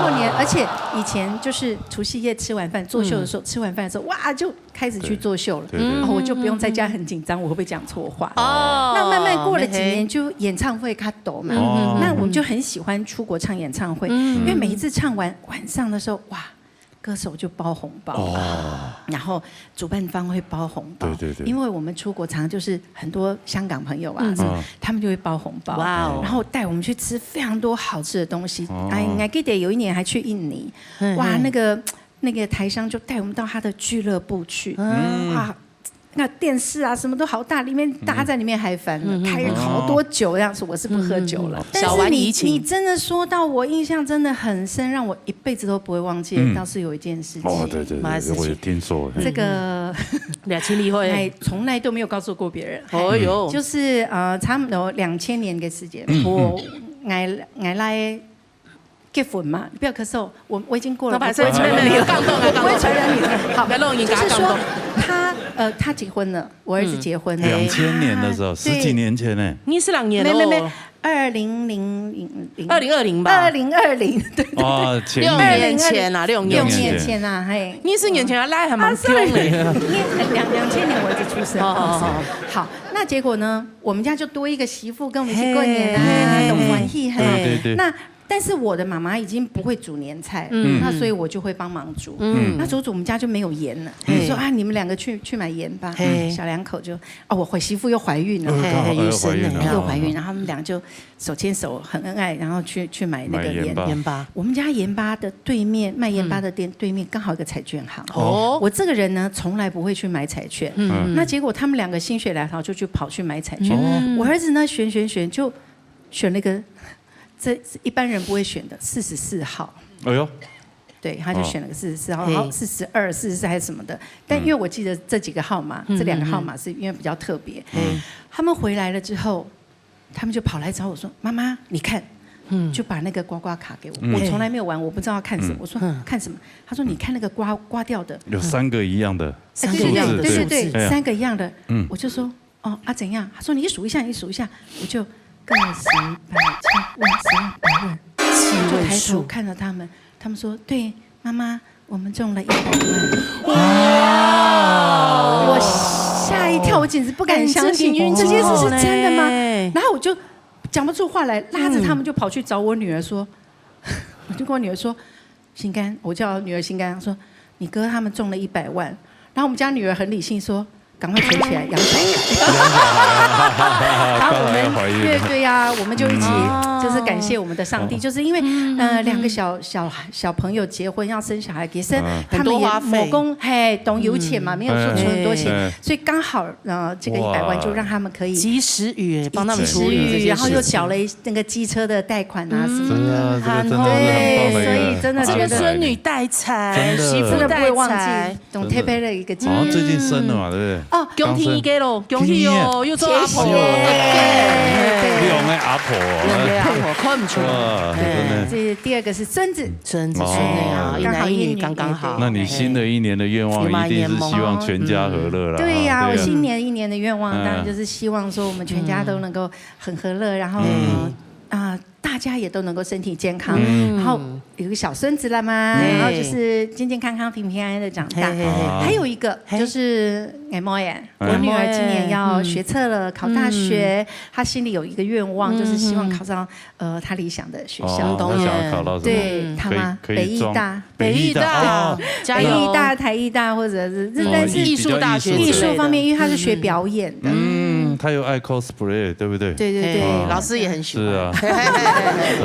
過年，而且以前就是除夕夜吃完飯，作秀的時候，嗯。吃完飯的時候，哇，就開始去作秀了。對，對，對。哦，我就不用在家很緊張，我會不會講錯話。哦。那慢慢過了幾年，嘿嘿。就演唱會較多嘛。哦。那我們就很喜歡出國唱演唱會，嗯。因為每一次唱完，晚上的時候，哇， 歌手就包紅包，哦。然後主辦方會包紅包，對，對，對。因為我們出國常常就是很多香港朋友啊，嗯。什麼，嗯。他們就會包紅包，哇哦。然後帶我們去吃非常多好吃的東西。哦。哎，你還記得有一年還去印尼，嗯，哇，嗯。那個，那個台商就帶我們到他的俱樂部去，嗯。哇， 那電視啊，什麼都好大，裡面大家在裡面嗨翻了，嗯，嗯，嗯。開好多酒，這樣子我是不喝酒了。嗯，嗯，嗯。但是你，小玩怡情。你真的說到我印象真的很深，讓我一輩子都不會忘記的，嗯。倒是有一件事情。哦，對，對，對，什麼事情？我有聽說。這個，嗯。兩千年會。哎，從來都沒有告訴過別人。哦喲。就是，呃，差不多兩千年的時間，嗯，嗯。我，𠊎，𠊎來 結婚嘛，你不要咳嗽，我，我已經過了，老闆，我不會傳染你了，所以你們沒有感動啊，我不會傳染你的。好，不要弄人家感動。就是說，他，呃，他结婚了，我儿子结婚了。两千年的时候，啊，十几年前呢。对。二十六年哦。没，没，没，二零零零，二零二零吧。二零二零，对，对，对。哦，前年。六年前啊，六年前。六年前啊，嘿。二十年前啊，赖还蛮啊，sorry，久呢。两，两千年我儿子出生。哦，哦，哦。好，那结果呢，我们家就多一个媳妇跟我们一起过年啊，嘿，嘿，嘿，都欢喜，嘿。对，对，对。那但是我的妈妈已经不会煮年菜了，嗯。那所以我就会帮忙煮。嗯。那煮煮我们家就没有盐了，嘿。说：“啊，你们两个去，去买盐吧。”嘿。小两口就，哦，我媳妇又怀孕了。嘿，嘿，又怀孕了。又怀孕，然后他们俩就手牵手，很恩爱，然后去，去买那个盐。买盐巴。盐巴。我们家盐巴的对面，卖盐巴的店对面刚好有个彩券行。哦。我这个人呢，从来不会去买彩券。嗯。那结果他们两个心血来潮，就去跑去买彩券。哦。我儿子呢，选选选，就选了一个，这一般人不会选的，四十四号。哎呦。对，他就选了个四十四号，哦。然后四十二、四十四还是什么的。但因为我记得这几个号码，嗯。这两个号码是因为比较特别。嗯。他们回来了之后，他们就跑来找我说：“妈妈，你看。”嗯。就把那个刮刮卡给我。嗯。我从来没有玩，我不知道要看什么。嗯。我说：“嗯。看什么？”他说：“你看那个刮，刮掉的。”有三个一样的哎，对，对，数字，对，对，对，对。哎呀。三个一样的。嗯。我就说：“哦，啊，怎样？”他说：“你数一下，你数一下。”我就个十、百、千、万、十万、百万，七位数。就抬头看着他们，他们说：“对，妈妈，我们中了一百万。”哇！我吓一跳，我简直不敢相信，哎，这件事是真的吗？然后我就讲不出话来，拉着他们就跑去找我女儿说，我就跟我女儿说：“心肝”，我叫女儿心肝，说：“你哥他们中了一百万。”然后我们家女儿很理性说：“赶快存起来养小孩。”然后我们，刚好要怀孕了。对，对呀，我们就一起，嗯。就是感谢我们的上帝，就是因为，呃，两个小，小，小朋友结婚要生小孩，其实他们也很多花费。没有说，嘿，懂有钱嘛，没有说存很多钱，嗯。所以刚好，呃，这个一百万就让他们可以及时雨，帮他们处理这些事情。及时雨，然后又缴了一，那个机车的贷款啊什么的。真的啊，这个真的是很棒的一个，对，所以真的觉得这个孙女带财，真的。媳妇带财。真的不会忘记。 懂特别的一个经验。好像最近生了嘛，对不对？哦，恭喜你个咯，恭喜哦，又做阿婆了。谢谢。对。两个阿婆哦。两个阿婆，看不出来。哇，真的。这第二个是孙子。孙子，孙女啊，哦。一男一女刚刚好。那你新的一年的愿望一定是希望全家和乐啦，对呀，哈，对啊。我新年一年的愿望，嗯。当然就是希望说我们全家都能够很和乐，然后，嗯。呃，啊，大家也都能够身体健康。嗯。然后有个小孙子了嘛，嗯。然后就是健健康康、平平安安地长大。嘿，嘿，嘿。还有一个就是，哎，莫言，哎。我女儿今年要学测了，嗯。考大学，嗯。她心里有一个愿望，嗯，就是希望考上，嗯。呃，她理想的学校。哦，她想要考到什么？对，嗯。她吗？可以，可以装，北艺大。北艺大，北艺大，哦。加油。北艺大、台艺大，或者是，哦，但是艺术大学之类的。艺术方面，因为她是学表演的。嗯，她又爱cosplay，对不对？对，对，对。嘿，老师也很喜欢。是啊。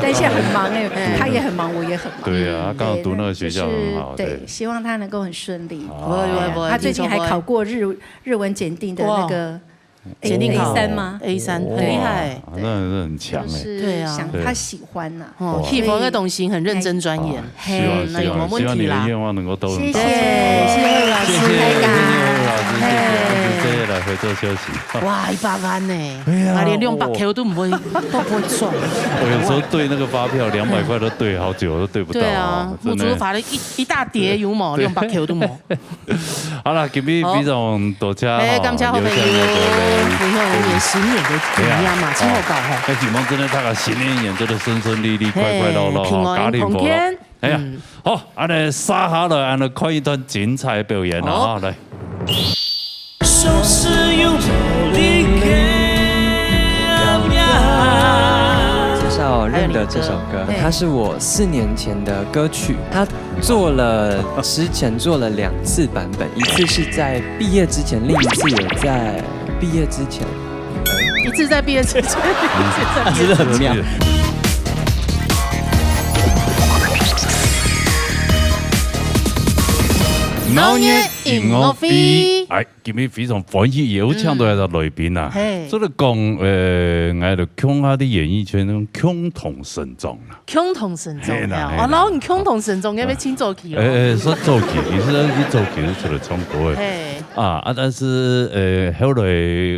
但现在很忙哎，她也很忙，我也很忙。对啊，刚好读那个学校很好，对，就是，对，对。希望她能够很顺利。哦。不会，不会，不会，她最近还考过日，日文检定的那个哇。 检定考A三吗？A三，很厉害。哇，那，那很强哎。就是想，对啊。她喜欢呐。哦，哇。喜欢的东西很认真钻研。哦，希望，嗯，那有没有问题啦？希望，希望你的愿望能够都能达成。谢谢，谢谢慧茹老师。谢谢，谢谢慧茹老师，谢谢，嘿。我们直接来回做休息。哇，一百万呢，哎呀，啊，连两百Q都不会，都不会中。我有时候对那个发票两百块都对好久，都对不到啊，对啊，真的。目珠发了一，一大叠，有没有？对。两百Q都没有。 好啦，今日非常多谢吼，哎，感谢好朋友，劉向的各位。分享你新年的經驗嘛，哎呀，真好搞吼。哎，希望真的大家新的一年做得順順利利、快快樂樂吼，嘿，平安家庭和樂。康健。哎呀，嗯。好，恁呢，接下來恁呢看一段精彩表演了哈，好。來。介紹認得這首歌，哎，它是我四年前的歌曲，它 做了，之前做了兩次版本，一次是在畢業之前，另一次也在畢業之前。一次在畢業之前，一次在畢業之前。真的很妙。老年音樂會。哎，今日非常歡喜邀請到一個來賓啊，嗯。嘿。這個講，呃，𠊎兜共下在演藝圈中共同成長啦。 共同成長，嘿啦，嘿啦。哦，然後你共同成長，該邊真早期哦。哎，哎，算早期，其實佢早期係出來唱歌个。嘿。啊，啊，但是，呃，後來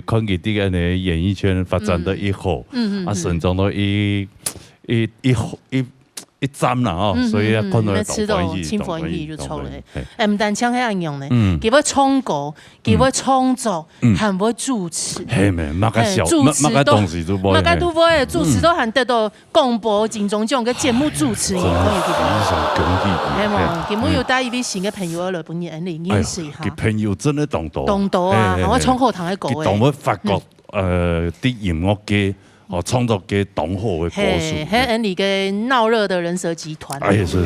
看佢在該个演藝圈發展得異好，嗯，嗯，啊，嗯。成長到異，異，異，異，一站啦吼，嗯，所以啊，嗯，嗯，看到當歡喜，那試著當歡喜，真歡喜就著了。當歡喜，嘿。哎，毋單淨係恁樣呢，嗯。佢會唱歌，佢會創作，嗯。還會主持。嘿，咩，麼个小，嘿，主持都，麼，麼个東西都會，麼个都會，嘿。主持都還得到廣播金鐘獎个節目主持人，嗯。可以，對不對？非常恭喜佢，嘿嘛，嘿。今晡日有帶一位新个朋友來分你認識一下。哎呀，佢朋友真的當多。當多啊，嘿，嘿，嘿。然後唱好聽个歌，佢當會發覺，嗯。呃，在音樂界 哦，創作个當好个歌手。嘿，還有你个鬧熱的人蛇集團。哎，是，是，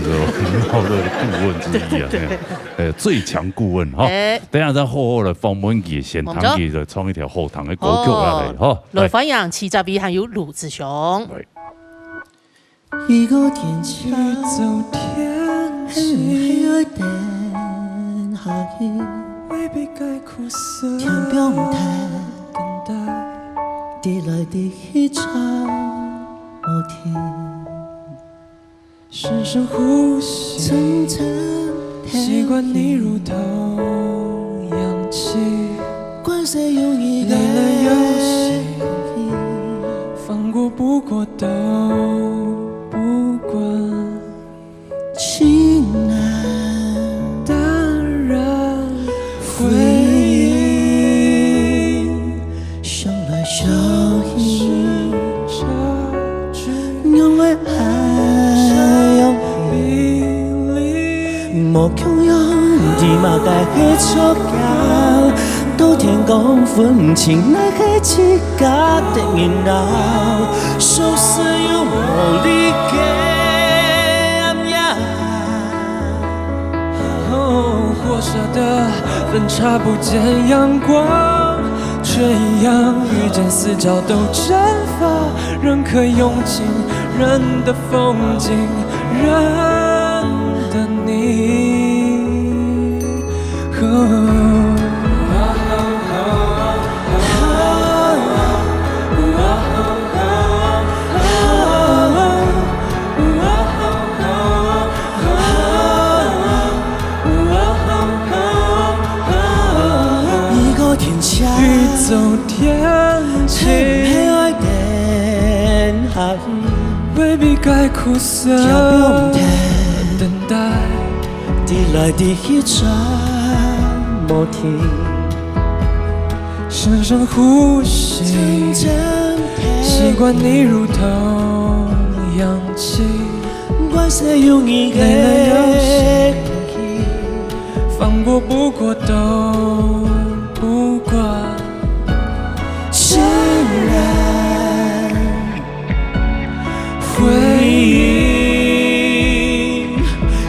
鬧熱的顧問之一啊，對，對，對。嘿，呃，最強顧問哈。哎。等一下再好好來訪問佢，先聽佢來唱一條好聽的歌曲下來，好，哈。來，歡迎徐佳瑋還有魯智雄。來。雨過天晴，雨過天晴，天愛等下去，未必該苦澀，天放大，等待。 滴來滴去唱無停。深深呼吸，深深吸氣，習慣你如同氧氣。慣勢用一个，你能有心，放過不過都不管。 親愛，淡然回應，想來想去，仰會恁樣比例？無共樣，知麼个係著驚，到天光分毋清哪个自家得人惱，總是有無力个暗夜。 哦，火燒的分叉不見陽光，卻一樣遇見死角都蒸發，認可用盡人的風景，人的你。哦。 雨過天晴，雨過天晴，天愛等下去，未必該苦澀，等待。 滴來滴去轉無停。深深呼吸，深深吸氣，習慣你如同氧氣。慣勢用一个，你能有心，放過不過都不管。雖然 回應，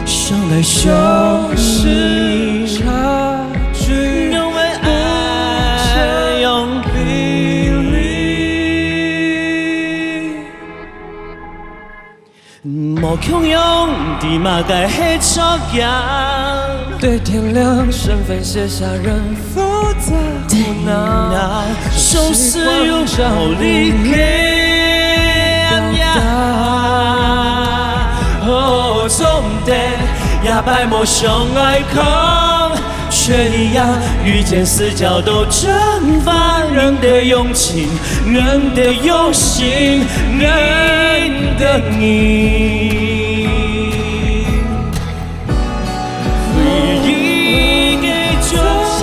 想來想去，總是差距，仰會恁樣比例？無共樣，知麼个係著驚。對天亮，身份卸下，人 負責苦惱，總是有無力个暗夜。哦，總得，這擺無想愛講，卻一樣遇見死角都蒸發，人的用心，人的用心，人的你。 回憶个足跡，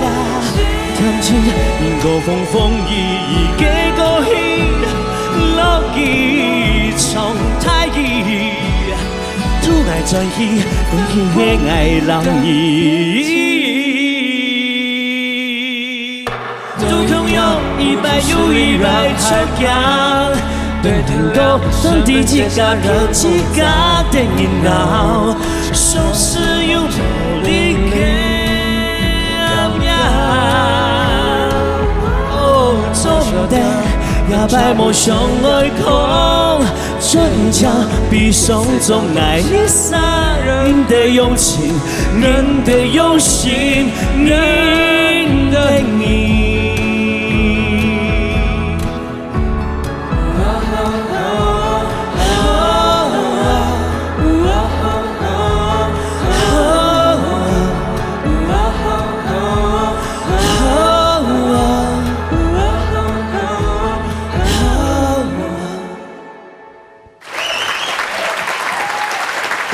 恬靜，迎過風風雨雨个過去，落雨像大雨，渡𠊎轉去，分佢係𠊎人。 都共樣一擺又一擺著驚，對天光，身體自家人自家得人惱，總是有無力个暗夜。哦，總得，這擺無想愛講， 真正悲傷總愛一儕，人的用心，人的用心，人的你。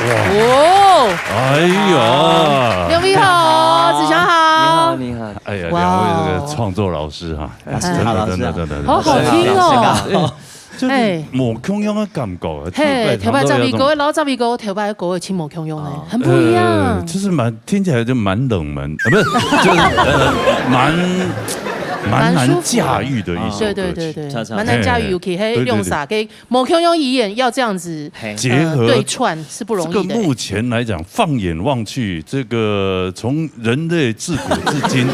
哦，哎呀，两位好，子祥好。你好，你好。哎呀，哇哦。两位这个创作老师哈，啊，是真的，好老师啊。真的，真的，真的。好好听哦。哎，就是哎。无共样的感觉，嘿，头擺十二个，老十二个，头擺个个，真无共样呢，哦。很不一样。呃，就是蛮，听起来就蛮冷门，呃，不是，就是，呃，蛮，蛮难驾驭的一首歌曲。蛮舒服的。对，对，对，对，蛮难驾驭，嘿。尤其，嘿，对，对，对。用啥，可以 某共样语言要这样子，嘿。呃，结合对串是不容易的。这个目前来讲，放眼望去，这个从人类自古至今，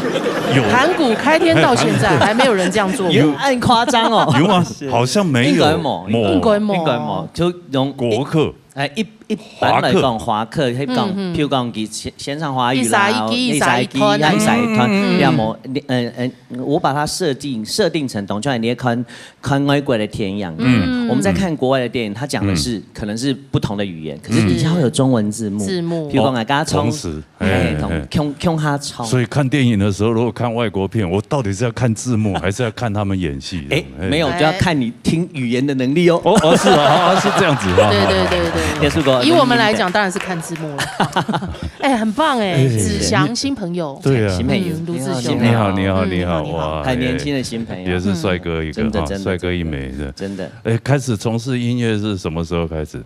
有盘古开天到现在，哎，盘古。还没有人这样做过。有，恁夸张哦。有吗？是。好像没有。应该无，某，应该无。应该无，就用国客。哎，一，一般来讲，华客。华客，佢讲，嗯，嗯。譬如讲，佢线，线上华语啦，一三一机，一三一机，一三一团啊。一三一团，嗯，嗯。要么，你，嗯，嗯，我把它设定，设定成当像你看 看外国的电影，嗯。我们在看国外的电影，它讲的是，嗯。可能是不同的语言，可是底下会有中文字幕。字幕。比如讲啊，刚刚从，哦，同时，哎，同，哎，哎。共，共下冲。所以看电影的时候，如果看外国片，我到底是要看字幕，还是要看他们演戏？哎，哎。没有，哎。就要看你听语言的能力哦。哦，哦，是啊，哦，是这样子啊。对，对，对，对。耶稣哥，以我们来讲，当然是看字幕了。哎，很棒哎，哎，子祥新朋友。对啊。新朋友。嗯，盧志雄。你好，你好，你好，你好，你好。哇，很年轻的新朋友。哎，也是帅哥一个，嗯。真的，哈，真的，帅哥一枚，真的。真的。哎，开始从事音乐是什么时候开始？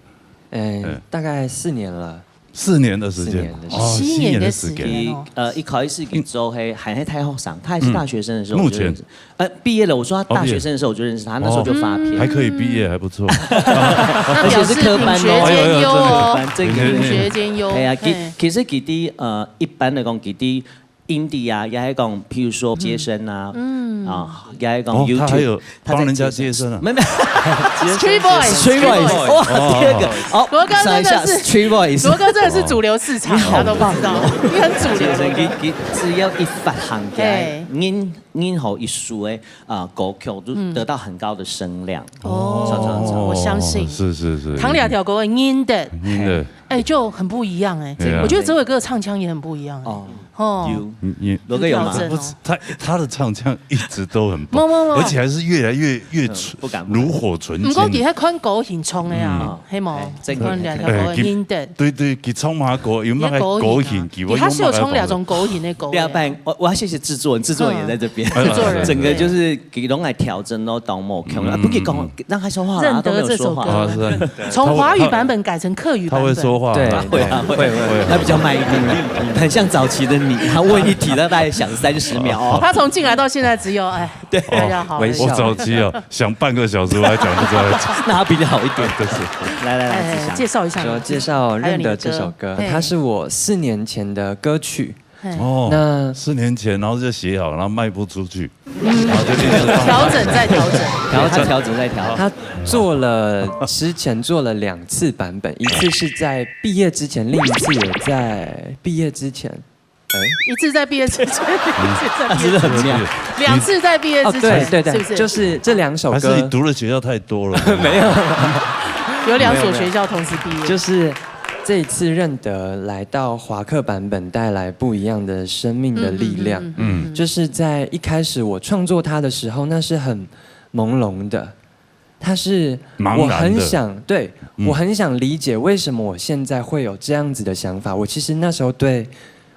哎，嗯。大概四年了。四年的时间。四年的时间。哦，四年的时间。四年的时间哦。呃，一开始佢做，嘿，还，还太后生，他还是大学生的时候我就认识。嗯。目前。呃，毕业了，我说他大学生的时候我就认识他，哦。那时候就发片。哦，还可以毕业，还不错。而且是科班哦。那表示品学兼优哦。哎呦，哎呦，真的科班，真的。品学兼优，哎呀，其，嘿。其实佢在，呃，一般来讲，佢在 indie啊，也係講，譬如說街聲啊，嗯。啊，也係講哦，YouTube，他還有幫人家接生啊？他在街聲。沒有，沒有。Street Voice，Street Voice，哇，哦。第二個，好，國歌真的是，算一下，Street Voice。國歌真的是主流市場，你好棒哦。大家都不知道，你很主流，街聲，國歌。佢，佢只要一發行起來，嘿。任，任何一首的，啊，歌曲都得到很高的聲量。嗯。哦，唱，唱，唱。我相信。是，是，是。唐兩條歌的，認得。認得。哎，就很不一樣哎。對啊。我覺得哲偉哥的唱腔也很不一樣哎。哦。 哦。有，你，你，羅哥有嗎？有調整哦。不是，他，他的唱腔一直都很棒，沒有，沒有，沒有。而且還是越來越，越純，嗯，不敢，不敢。爐火純青。毋過佢係看歌型唱个啊，嗯。係無？哎，真的。看兩條歌，哎，其，認得。對，對，佢唱麼个歌，有麼个歌型，佢有麼个歌。佢還是有唱兩種歌型的歌。對啊，不然我，我要謝謝製作人，製作人也在這邊。嗯。製作人，整個就是佢攏來調整咯，當無共樣。嗯。啊，不可以講，嗯。讓他說話啦，認得這首歌。他都沒有說話。啊，是啊。從華語版本改成客語版本。他會說話。對，他會啊，會，會，會。他比較慢一點，很像早期的你，他問一題，他大概想三十秒哦。他從進來到現在只有，哎，對。比較好而已。哦，微笑。我早期啊，想半個小時，我還講不出來。那他比你好一點。對，對，對。來，來，來，哎，志祥。介紹一下。就介紹《認得》這首歌，還有你的歌。嘿。它是我四年前的歌曲。 嘿。哦，那四年前，然後就寫好，然後賣不出去，嗯。然後就一直放。調整再調整。調整，調整再調整。他做了，之前做了兩次版本，一次是在畢業之前，另一次也在畢業之前。哎。一次在畢業之前，一次在畢業之前。他是不是很妙？两次在畢業之前，哦，對，對，對，是不是？就是這兩首歌。還是你讀的學校太多了？沒有。有兩所學校同時畢業。沒有，沒有。就是這一次認得來到華客版本，帶來不一樣的生命的力量。嗯，嗯，嗯，嗯，嗯。就是在一開始我創作它的時候，那是很朦朧的，它是，茫然的。我很想，對，嗯。我很想理解為什麼我現在會有這樣子的想法。我其實那時候對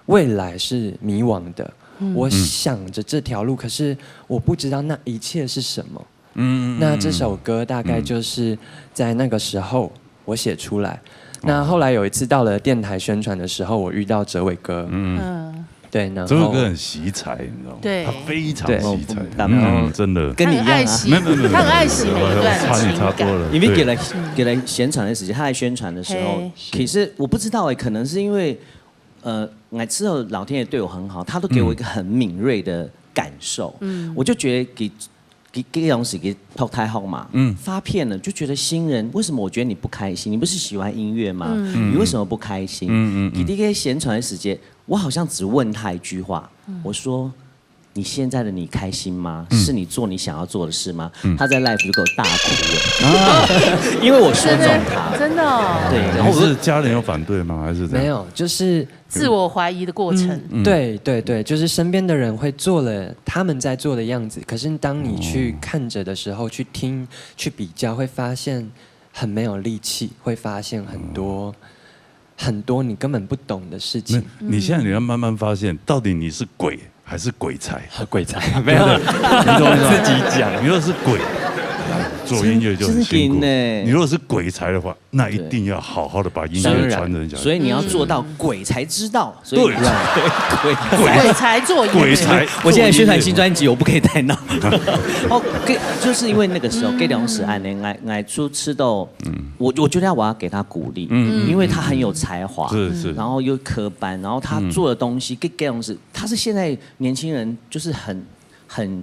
未來是迷惘的，嗯。我想著這條路，可是我不知道那一切是什麼。 嗯，嗯，嗯。那這首歌大概就是在那個時候我寫出來。嗯。那後來有一次到了電台宣傳的時候，我遇到哲偉哥。嗯。嗯。對，然後哲偉哥很惜才，你知道嗎？對。他非常惜才。對。嗯，真的。跟你一樣啊。他很愛惜，沒有，沒有，沒有，他很愛惜每一段情感。我差，你差多了。因為佢來，對。佢來宣傳的時間，他來宣傳的時候，嘿。其實我不知道欸，可能是因為，呃，我知道老天爺對我很好，他都給我一個很敏銳的感受。嗯。我就覺得給 佢，佢當時佢讀大學嘛，嗯。發片了，就覺得新人，為什麼我覺得你不開心？你不是喜歡音樂嗎？嗯。你為什麼不開心？嗯，嗯，嗯。佢在該宣傳的時間，我好像只問他一句話，嗯。我說：「你現在的你開心嗎？嗯。是你做你想要做的事嗎？」嗯。他在 live 就給我大哭了。啊。因為我說中他了。真的，真的哦。對，然後我就，你是家人有反對嗎？還是怎樣？沒有，就是 自我懷疑的過程。嗯，對，對，對，就是身邊的人會做了他們在做的樣子，可是當你去看著的時候，哦。去聽，去比較，會發現很沒有力氣，會發現很多，哦。很多你根本不懂的事情。你现在你要慢慢发现，到底你是鬼还是鬼才？鬼才没有，你懂我意思吗？自己讲。你如果是鬼，做音乐就很辛苦。真的呢。你如果是鬼才的话，那一定要好好的把音乐传承下去。所以你要做到鬼才知道，所以对。鬼鬼才做音乐。鬼才。我现在宣传新专辑，我不可以太闹。哦，给就是因为那个时候，给两时安呢，来来出吃到，我我觉得我要给他鼓励，因为他很有才华，是是然后又科班，然后他做的东西给给两时，他是现在年轻人就是很很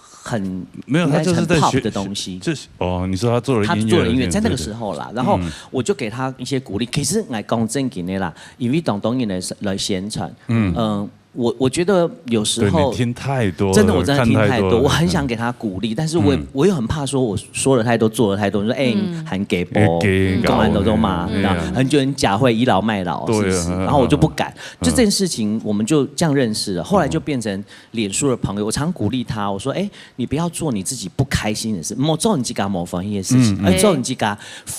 很没有，他就是在学应该是很 pop 的东西。这是哦，你说他做了音乐，他做了音乐，在那个对时候啦，然后我就给他一些鼓励。其实来讲正经的啦，因为当当然来来宣传，嗯嗯。我我觉得有时候对你听太多了，真的我真的听太多，看太多了我很想给他鼓励，但是我也、我又很怕说我说了太多，做了太多，你说哎，你还给不？给你讲完了都嘛，嗯那很久人假会倚老卖老，是不是？对啊嗯然后我就不敢，就这件事情我们就这样认识了，后来就变成脸书的朋友，我常鼓励他，我说哎，你不要做你自己不开心的事，莫做你自己无欢喜的事情，嗯而做你自己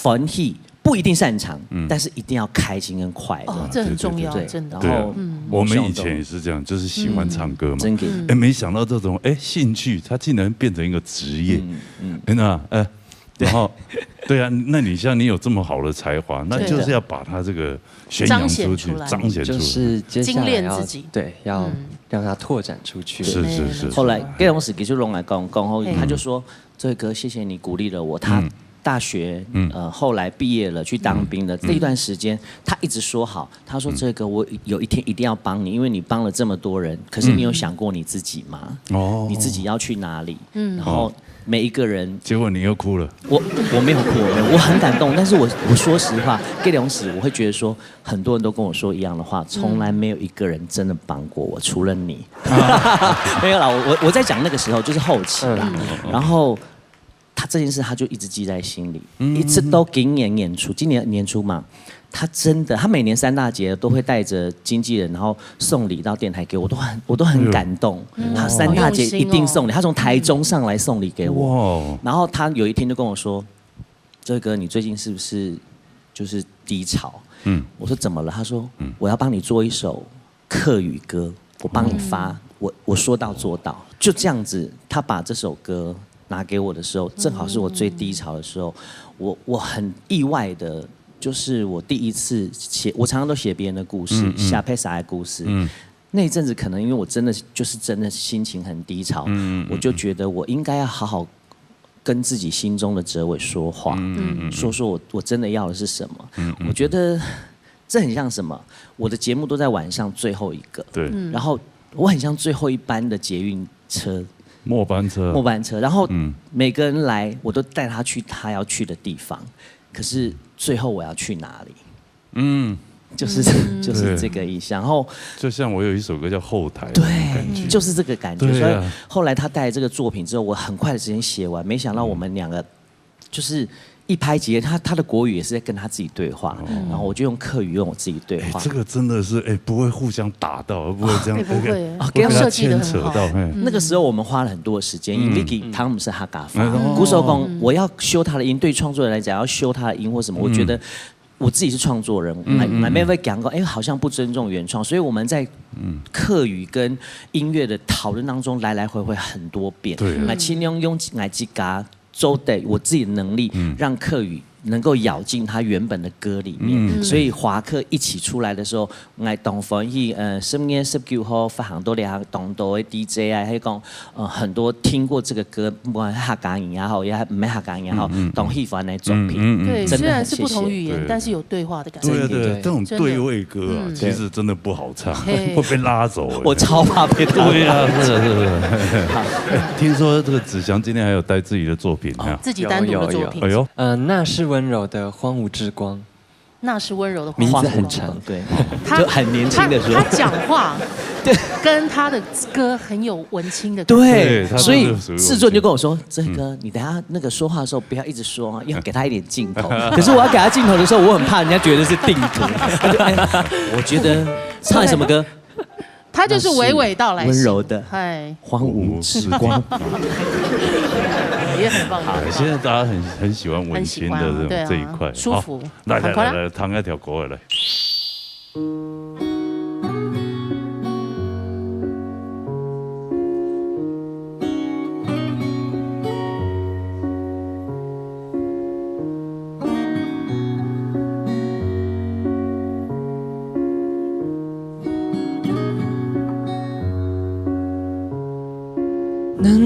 欢喜。不一定擅长，但是一定要开心跟快乐。哦，这很重要，对，真的。然后我们以前也是这样，就是喜欢唱歌嘛。真的，哎，没想到这种哎兴趣，它竟然变成一个职业。嗯，那哎，然后对啊，那你像你有这么好的才华，那就是要把它这个宣扬出去，彰显出来彰显出来。就是接下来要精炼自己对，要让它拓展出去。是是是，后来这种事情就弄来讲讲后，嗯他就说：“这个谢谢你鼓励了我。”他大学呃后来毕业了，去当兵了，这一段时间他一直说好，他说：“这个我有一天一定要帮你，因为你帮了这么多人，可是你有想过你自己吗？哦你自己要去哪里？”然后每一个人结果你又哭了。我我没有哭，我很感动，但是我我说实话，这种事我会觉得说，很多人都跟我说一样的话，从来没有一个人真的帮过我，除了你。没有啦，我我我在讲那个时候就是后期啦，然后他这件事他就一直记在心里，一直到今年年初，今年年初嘛，他真的，他每年三大节都会带着经纪人，然后送礼到电台给我，我都很我都很感动。他三大节一定送礼，他从台中上来送礼给我，哇，然后他有一天就跟我说：“周哥，你最近是不是就是低潮？”嗯我说：“怎么了？”他说：“我要帮你做一首客语歌，我帮你发，我我说到做到。”就这样子，他把这首歌拿给我的时候，正好是我最低潮的时候，我我很意外的，就是我第一次写，我常常都写别人的故事，写别人的故事。那一阵子可能因为我真的就是真的心情很低潮，我就觉得我应该要好好跟自己心中的哲伟说话，说说我我真的要的是什么。我觉得这很像什么？我的节目都在晚上最后一个，对，然后我很像最后一班的捷运车，末班车，末班车，然后每个人来，我都带他去他要去的地方，可是最后我要去哪里？嗯，就是就是这个意思。然后就像我有一首歌叫《后台》，对，感觉就是这个感觉。对啊所以后来他带来这个作品之后，我很快的时间写完，没想到我们两个就是一拍即合。他他的国语也是在跟他自己对话，然后我就用客语跟我自己对话。哎，这个真的是哎，不会互相打到，不会这样，哎不会哎啊会被他设计得很好牵扯到，嘿。那个时候我们花了很多的时间，因为 Vicky 他们是客家话，嗯故所讲我要修他的音，对创作人来讲要修他的音或什么，我觉得。我自己是创作人，我还还没有讲过，哎，好像不尊重原创，所以我们在客语跟音乐的讨论当中来来回回很多遍，对来尽量用来自家做的我自己的能力，让客语能够咬进他原本的歌里面，所以华客一起出来的时候， 𠊎當歡喜，呃，十月十九號發行到這當多个DJ啊，還講，呃，很多聽過這個歌，不管係客家人也好，也毋係客家人也好，當喜歡的作品。嗯对，真的虽然是很謝謝不同语言，对但是有对话的感觉。对啊，对啊，对这种对位歌啊，其实真的不好唱，嘿会被拉走。我超怕被打。对啊，是的，是的。哎，听说这个子祥今天还有带自己的作品啊？自己单独的作品哎。呦，呃，那是温柔的《荒芜之光》。那是温柔的名话。字很长。对，他就很年轻的时候他他讲话，跟他的歌很有文青的感觉。对，对他所以真的属于制作人就跟我说：“这个你等下那个说话的时候不要一直说啊，要给他一点镜头。可是我要给他镜头的时候，我很怕人家觉得是定格。”他就哎，我觉得唱什么歌？他就是娓娓道来型，温柔的哎，荒芜之光。也很棒。哎，现在大家很很喜欢文青的这种很喜欢对啊这一块，舒服好来来很快乐来来，弹一条歌来。喃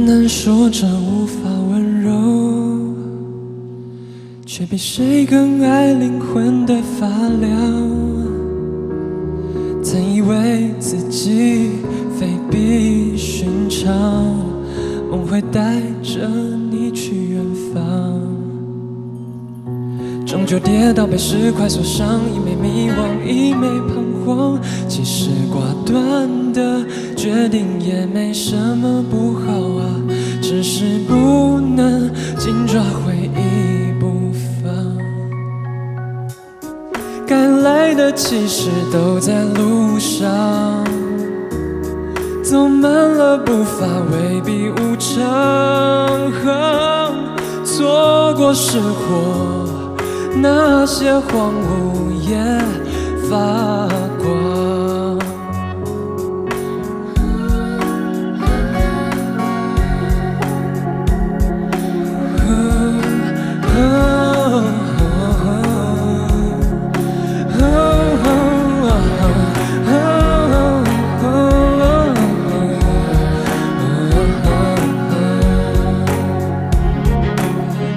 喃说着无法温柔，却比谁更爱灵魂的发亮。曾以为自己非比寻常，梦会带着你去远方。终究跌倒，被石块所伤，一枚迷惘，一枚彷徨。其实果断的决定也没什么不好啊，只是不能紧抓回忆不放。该来的其实都在路上，走慢了步伐未必无常，错过是祸，那些荒芜也发光。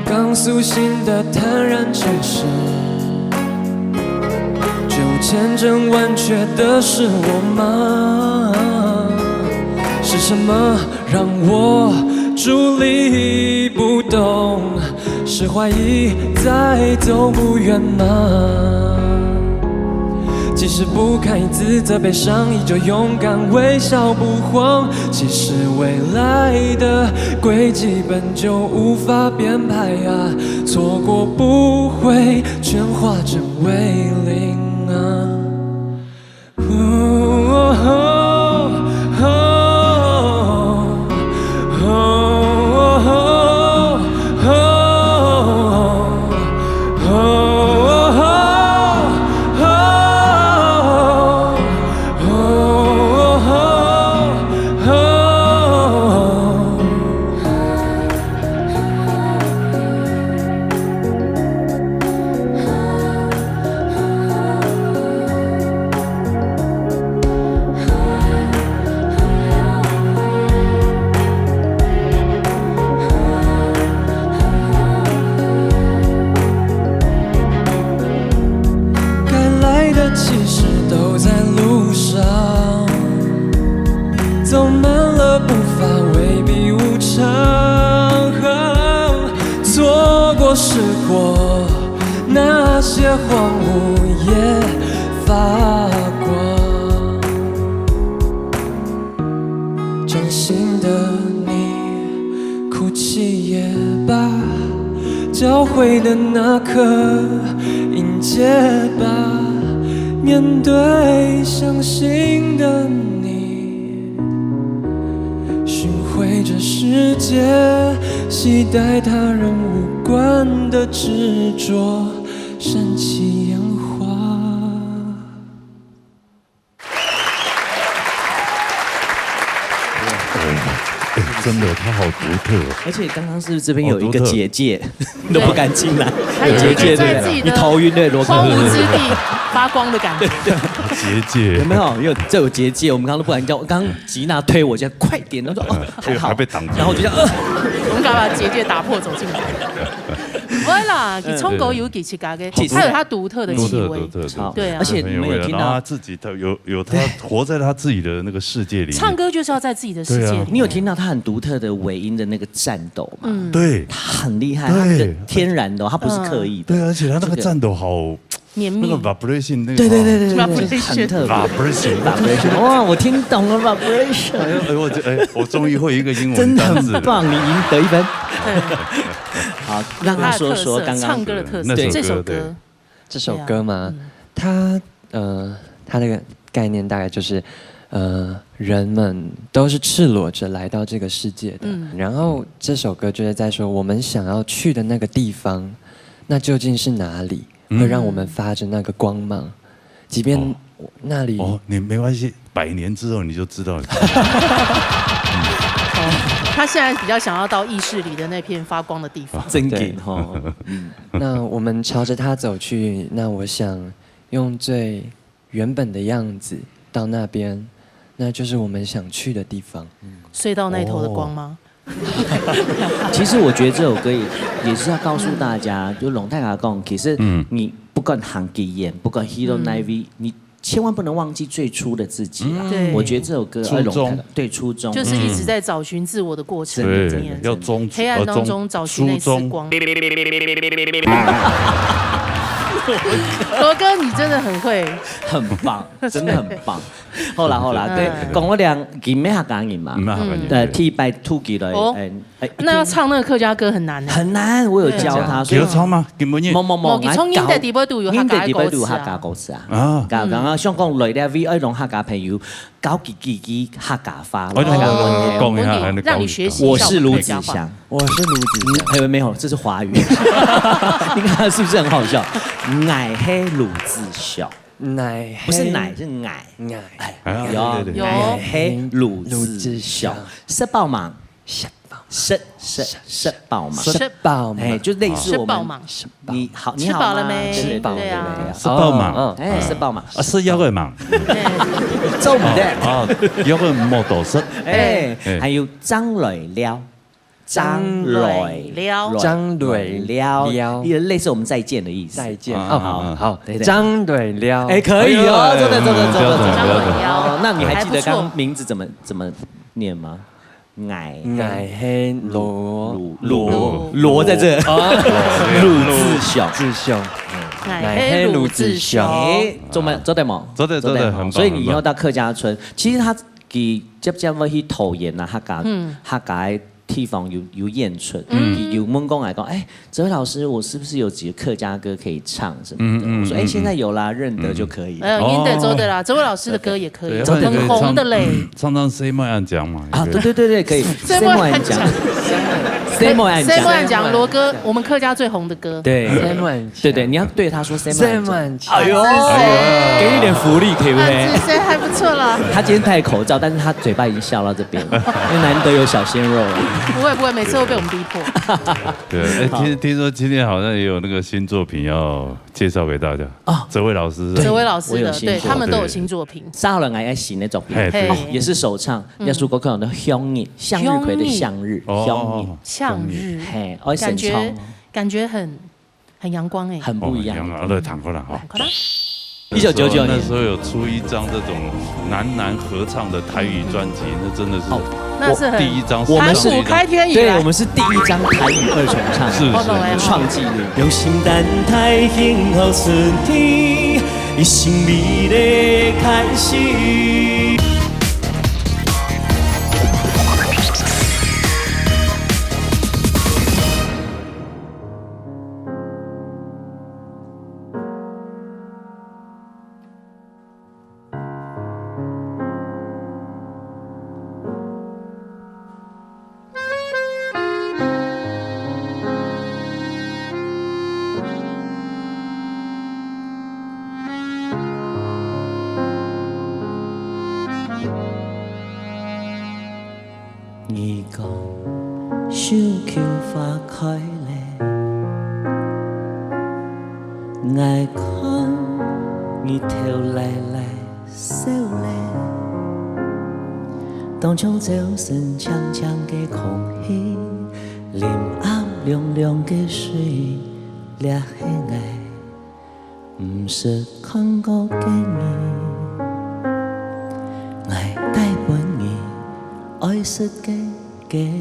刚苏醒的坦然正视，这无千真万确的是我吗？是什么让我伫立不动？是怀疑在走不远吗？即使不堪一击的悲伤，依旧勇敢微笑不慌。其实未来的轨迹本就无法编排啊，错过不会全化成为零啊。该来的其实都在路上，走慢了步伐未必无常，错过是祸，那些荒芜也发光。掌心的你，哭泣也罢，交汇的那刻迎接吧，面对相信的你，寻回这世界，期待他人无关的执着，燃起烟花。哎，真的，他好独特哦。而且刚刚是不是这边有一个结界，都不敢进来？他有一个在自己的你头晕对，罗荒芜之地发光的感觉。结界有没有？有这有结界，我们刚刚都不敢叫。刚刚吉娜推我，这样快点，他说哦还好，还被挡住然后我就这样，呃，我们敢把结界打破走进来。不会啦，唱歌有自家个，他有他独特的气味。独特独特，好对啊而且你们有听到然后他自己他有有他活在他自己的那个世界里面，唱歌就是要在自己的世界对啊里。你有听到他很独特的尾音的那个颤抖吗？嗯，对他很厉害，对他是天然的哦，他不是刻意的。对，而且他那个颤抖好绵密那个 vibration 那个对对哦对对对，很特别。 vibration， vibration，哇，我听懂了 vibration，哎呦哎呦我这哎我终于会一个英文真的单字了。很棒，你赢得一分。好，让他说说刚刚唱歌的特色，那首歌这首对歌这首歌吗？它呃，它的概念大概就是，呃，人们都是赤裸着来到这个世界的，嗯然后这首歌就是在说我们想要去的那个地方，那究竟是哪里，会让我们发着那个光芒？即便哦那里。哦，你没关系，百年之后你就知道了。他现在比较想要到意识里的那片发光的地方。正经吼。那我们朝着它走去，那我想用最原本的样子到那边，那就是我们想去的地方。隧道那头的光吗？其实我觉得这首歌也也是要告诉大家，就龙太太讲，其实你不管行几远，不管去到哪位，你千万不能忘记最初的自己啦。对我觉得这首歌初衷哎龙太太对初衷，就是一直在找寻自我的过程真的里面，要忠黑暗当中找寻那丝光。罗哥，你真的很会，很棒，真的很棒。好啦好啦，对，讲到两，佢毋係客家人嘛毋，係客家人。对，第一擺吐起來，哦哎，哎那要唱那个客家歌很难呢。很难，我有教他，所以有唱吗？根本也某某某，我从音乐底背都有客家歌词啊。啊，刚刚刚像讲来了，为爱龙客家朋友，搞几几几客家话，我就客家话讲一下，我给让你学习一下我是我们客家话。罗子祥，我是罗子祥。没有没有，这是华语。你看是不是很好笑？矮黑鲁智祥，奶不是奶是矮。奶，哎，啊有对对对有矮黑鲁鲁智智祥祥，食饱吗？吃饱食食食饱吗？吃饱吗？哎，就类似我们吃饱吗？你好，你吃好吗饱了没？对对对对啊对对吃饱吗哦哎，食饱吗？啊，食藥个嘛。做唔得。啊，藥个冇多食。哎哎，还有张磊撩，张磊撩张磊撩撩也类似我们再见的意思。再见啊哦，啊好，对对张磊撩，哎，可以哦，哎呦做得做得做得做得。哎呦张磊撩哦，那你还记得还不错刚刚名字怎么怎么念吗？矮矮黑罗罗罗罗在这，鲁智祥。智祥，矮黑鲁智雄。哎，做么做得吗？做得做得很棒所以你以后到客家村，其实他佢接接会去桃园啊，客家客家的地方有有演出，佢有问过来讲，哎，哲伟老师，我是不是有几个客家歌可以唱什么的？我说，哎，现在有啦，认得就可以。呃，您得做得啦，哲伟老师的歌也可以，对很红的嘞。唱唱谁莫安讲嘛。啊，也可以对对对对，可以。谁莫安讲谁莫安讲？谁莫安讲？罗哥，我们客家最红的歌。对谁莫安讲对对，你要对他说谁莫安讲。谁莫安讲哎呦，给你点福利可以不可以啊，？这谁还不错啦。他今天戴口罩，但是他嘴巴已经笑到这边了，因为难得有小鲜肉了。不会不会，每次都被我们逼迫。对，哎，听听说今天好像也有那个新作品要介绍给大家啊哲伟老师，哲伟老师的，我有新作对他们都有新作品。杀了来爱喜那种，嘿，嘿对也是首唱，耶稣歌曲的《向日》，向日葵的《向日》，哦向日，向日，嘿，而且感觉唱感觉很很阳光哎。很不一样。哦，来唱看啦哈。快啦，一九九九年那时候有出一张这种男男合唱的台语专辑，那真的是那是很第一张，我们是盘古开天以对，来我们是第一张台语二重唱，是是我懂了创纪录。用心等待幸福春天，一生美丽开始。你讲，秋秋花开了，我看日头来了，笑了。当中早晨清清个空气，林暗凉凉个水，这是我 毋识看过个你，我带分你爱惜个个你。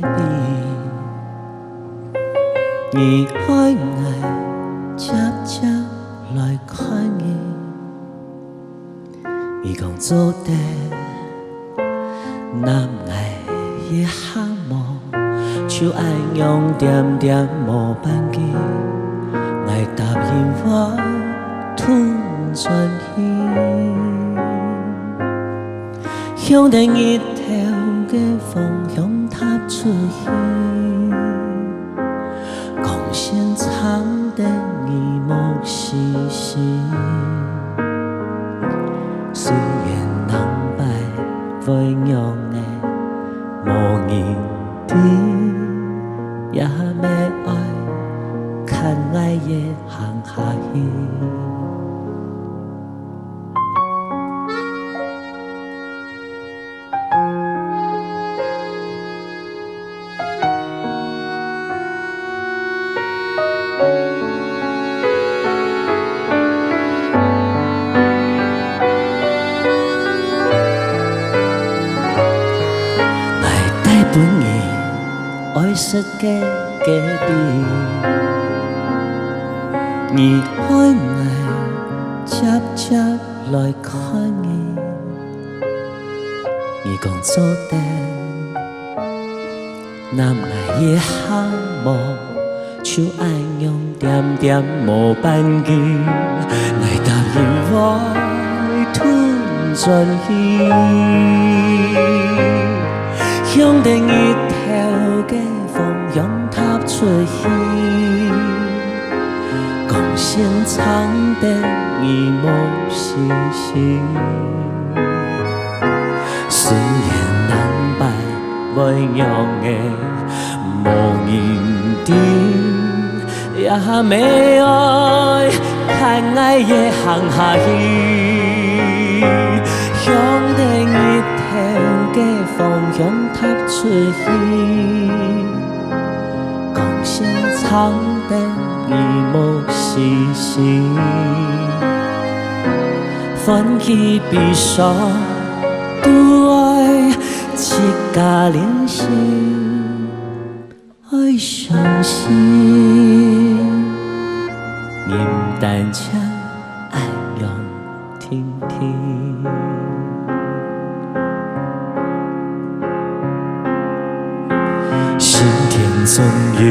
你爱我，接接来看你。你讲做得， 拿我一下望，就恁样点点无半句，我答应我吞转去，向着日头个方向踏出去，光线藏得你目细细。實个个你，你愛𠊎接接來看你，你講做得，揇𠊎一下無，就恁樣恬恬無半句，𠊎答應會吞轉去，向等日頭个 方向踏出去，光線長得你無信心。雖然兩擺會仰仔無人知，也毋愛牽𠊎也行下去，向等日頭个方向踏出去。 光線長得你無信心，歡喜悲傷都愛自家練習，愛相信，人單淨恁樣 定定。心田總有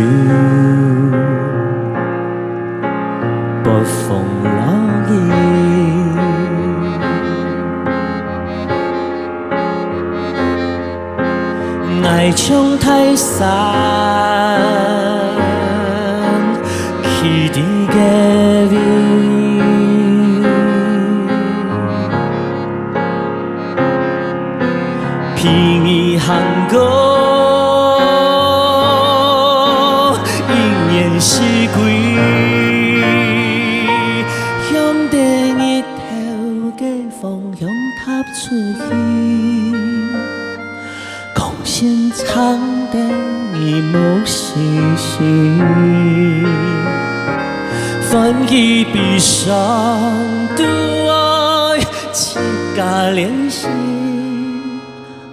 暴風落雨，𠊎像大山 起在个位，比你還高，一年四季，向等日頭个方向踏出去。 光線長得你無信心，歡喜悲傷都愛自家練習，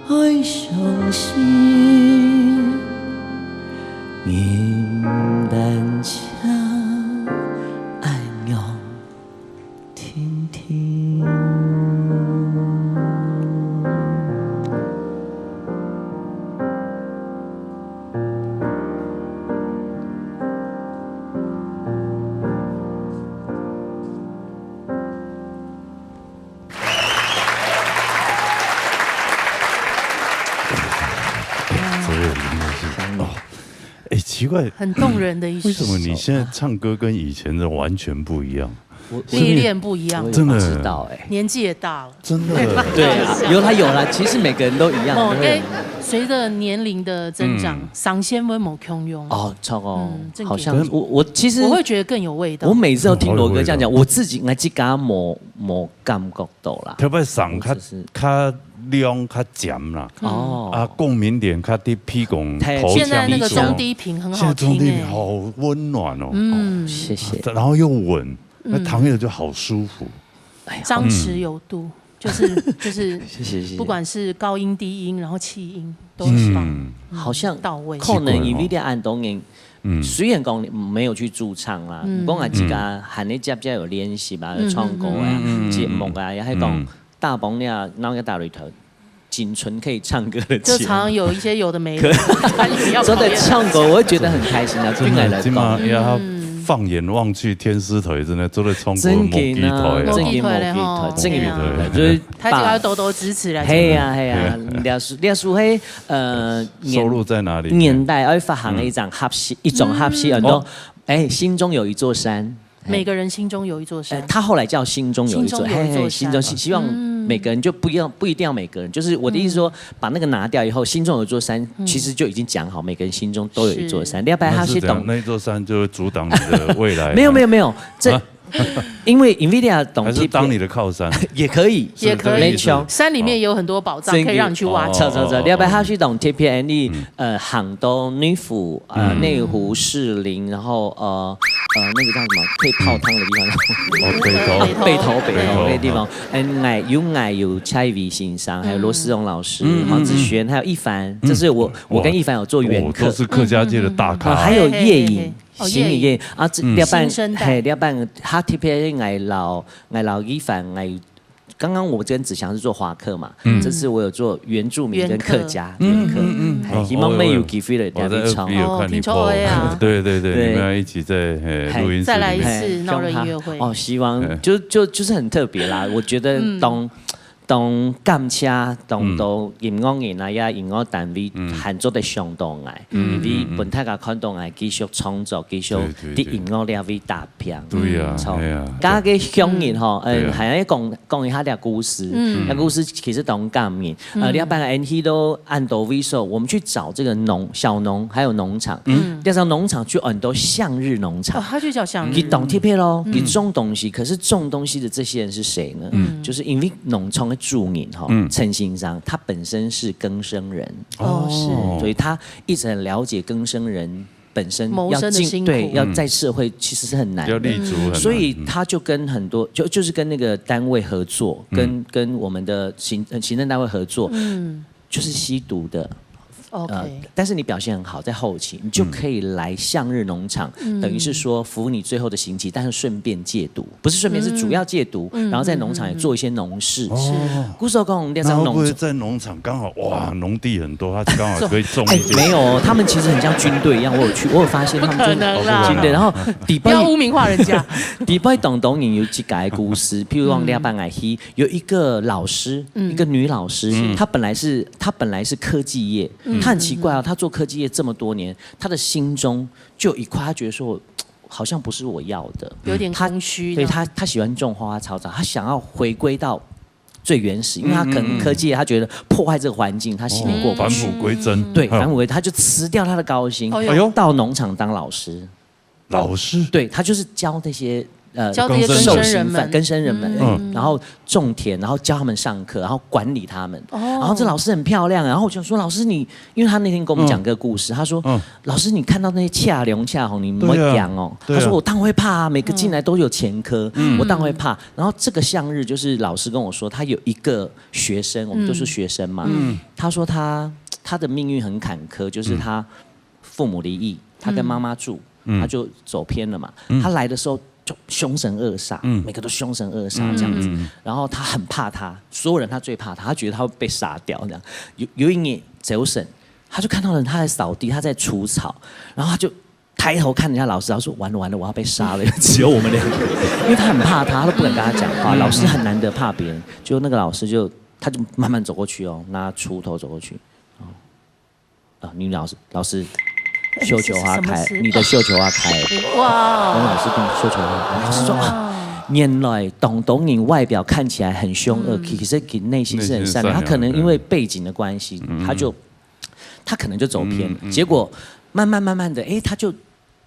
愛相信，人單淨恁樣 定定。这个真的是，哦，哎，奇怪，很动人的一首。为什么你现在唱歌跟以前的完全不一样？我，历练不一样。我也不知道哎。真的。年纪也大了。真的。对啊，有啦有啦，其实每个人都一样，哦，每个人都一样。哎，随着年龄的增长，嗯。声线会无共样。哦，错哦，嗯，正经。好像我，我其实我会觉得更有味道。我每次都听罗哥这样讲，嗯，我自己，我自家无，无感觉到啦。特别上较，我只是，较亮、较尖啦。哦。啊，共鸣点较低，譬如讲，对。头腔、现在那个中低频很好听哎。现在中低频好温暖哦。嗯。哦，谢谢。然后又稳，那弹起来就好舒服。哎呀。张弛有度，就是，就是，谢谢，谢谢。不管是高音、低音，然后气音，都很棒。嗯。嗯，好像到位。可能因为你恁多年，嗯。虽然讲你没有去驻唱啦，嗯。不过我自家还在接接有练习啊，嗯，有唱歌啊，嗯，嗯，嗯，节目啊，也还讲，嗯。大帮你啊，那个大雷头， 仅存可以唱歌的节目。就常常有一些有的没的，可他就比较讨厌唱。说到唱歌，我会觉得很开心啊，对我来讲。今嘛也放眼望去，天狮台真的做得唱歌，真的啊，无几台啊。真的无几台，真的无几台，对啊。就是大家要多多支持啦，嘿呀，嘿呀，对啊。你要说，你要说，嘿，呃，年，收入在哪里？年代要发行一张合适，一张合适，很多，哦。哎，心中有一座山， 每个人心中有一座山。呃，他后来叫心中有一座，心中有一座山。嘿，心中，希，希望每个人就不要，嗯。不一定要每个人，就是我的意思说，嗯。把那个拿掉以后，心中有一座山，嗯。其实就已经讲好，每个人心中都有一座山。是。你要不然他是懂。那是怎样？那一座山就会阻挡你的未来吗？没有，没有，没有，这，啊？因為因為你啊，懂還是當你的靠山？也可以，也可以。沒錯。山裡面有很多寶藏可以讓你去挖掘。哦，哦，哦。這這這，你要不要下去懂貼片？你呃，行到內湖，呃，內湖、士林，然後呃呃那個叫什麼可以泡湯的地方？哦，北投。北投，北投那個地方。嗯，𠊎有𠊎有蔡維先生，還有羅思榮老師、黃子軒，還有一凡，這是我我跟一凡有做遠客。哦，都是客家界的大咖。啊，還有葉穎。 哦，行李業啊，這兩班，新生代。嘿，兩班，他特別愛老愛老一番，愛剛剛我跟子祥是做華客嘛，嗯，這次我有做原住民跟客家原客，嗯嗯嗯，嘿，哦，希望沒有機會了，我在F B有看你po，哦，挺好的啊。對對對，你們要一起在嘿錄音室裡面，再來一次鬧熱音樂會。哦，希望就就就是很特別啦，我覺得當 當感謝當多音樂人啊，也音樂單位合作得相當愛，因為分大家看到愛繼續創作，繼續在音樂領域打拼。對啊，著。對啊。剛剛个鄉人吼，嗯，還愛講講一下這故事，這故事其實當感人。呃，兩班个N T都按到位所，我們去找這個農小農還有農場，嗯，加上農場去很多向日農場，哦，他就叫向日。佢當特別咯，佢種東西，可是種東西的這些人是誰呢？ 就是因為農場个主人吼，陳先生他本身是更生人，哦，是。所以他一直很了解更生人本身要進，謀生的辛苦。對，要在社會其實是很難的。要立足很難。所以他就跟很多就就是跟那個單位合作，跟跟我們的行呃行政單位合作，嗯，就是吸毒的。 OK。呃，但是你表現很好，在後期你就可以來向日農場，等於是說服務你最後的刑期，但是順便戒毒，不是順便，是主要戒毒，然後在農場也做一些農事。是。故所講，你知道農場，那會不會在農場剛好哇，農地很多，他剛好可以種一些？哎，沒有哦，他們其實很像軍隊一樣，我有去，我有發現他們真的，不可能啦。軍隊，然後禮拜，不要污名化人家。禮拜當當然有幾個故事，譬如講禮拜愛去，有一個老師，一個女老師，她本來是她本來是科技業， 他很奇怪哦，他做科技業這麼多年，他的心中就有一塊，他覺得說，好像不是我要的，有點空虛的。他，對，他，他喜歡種花花草草，他想要回歸到最原始，因為他可能科技業，他覺得破壞這個環境，他心裡過不去。返璞歸真。對，返璞歸真，他就辭掉他的高薪，哎呦。到農場當老師。 老師？對，他就是教那些呃，教這些更生人們。受刑犯、更生人们，嗯。然後種田，然後教他們上課，然後管理他們。哦。然後這老師很漂亮，然後我就說：“老師你，”因為他那天跟我們講個故事，他說：“老師，你看到那些恰龍恰红，你不會癢哦？”對啊，對啊。他說：“我當然會怕啊，每個進來都有前科，我當然會怕。”然後這個向日就是老師跟我說，他有一個學生，我們都是學生嘛，他說他他的命運很坎坷，就是他父母離異，他跟媽媽住，他就走偏了嘛。他來的時候就凶神惡煞，每個都凶神惡煞這樣子。然後他很怕他，所有人他最怕他，他覺得他會被殺掉這樣。有有一年早晨，他就看到了他在掃地，他在除草，然後他就抬頭看了一下老師，他說：“完了完了，我要被杀了，只有我們兩個。”因為他很怕他，他都不敢跟他講話。老師很难得怕別人，就那個老師就他就慢慢走過去哦，拿锄頭走过去，哦，啊，女老师，老师，绣球花开，什么事？你的绣球花开。哇！洪老师跟你绣球花开，老师说啊，原来东东你外表看起来很凶恶，其实你内心是很善良。他可能因为背景的关系，他就他可能就走偏了。结果慢慢慢慢的，哎，他就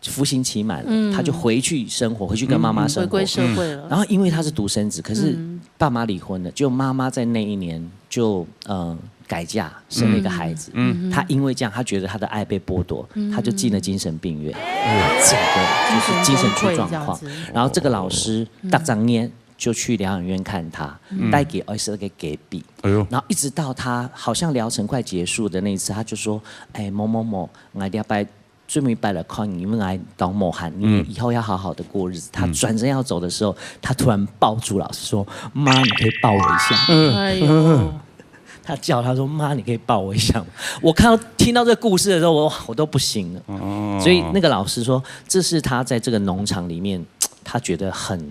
服刑期满了，他就回去生活，回去跟妈妈生活。回归社会了。然后因为他是独生子，可是爸妈离婚了，就妈妈在那一年就呃改嫁，生了一个孩子。他因为这样，他觉得他的爱被剥夺，他就进了精神病院，整个就是精神出状况。然后这个老师大张念就去疗养院看他，带给二十二个给比。哎呦，然后一直到他好像疗程快结束的那一次，他就说：“哎，某某某，我礼拜最后一拜来看你，因为我当无闲，你以后要好好的过日子。”他转身要走的时候，他突然抱住老师说：“妈，你可以抱我一下吗？”哎呦，他叫他说：“妈，你可以抱我一下吗？”我看到听到这个故事的时候，我我都不行了。哦，所以那个老师说，这是他在这个农场里面，他觉得很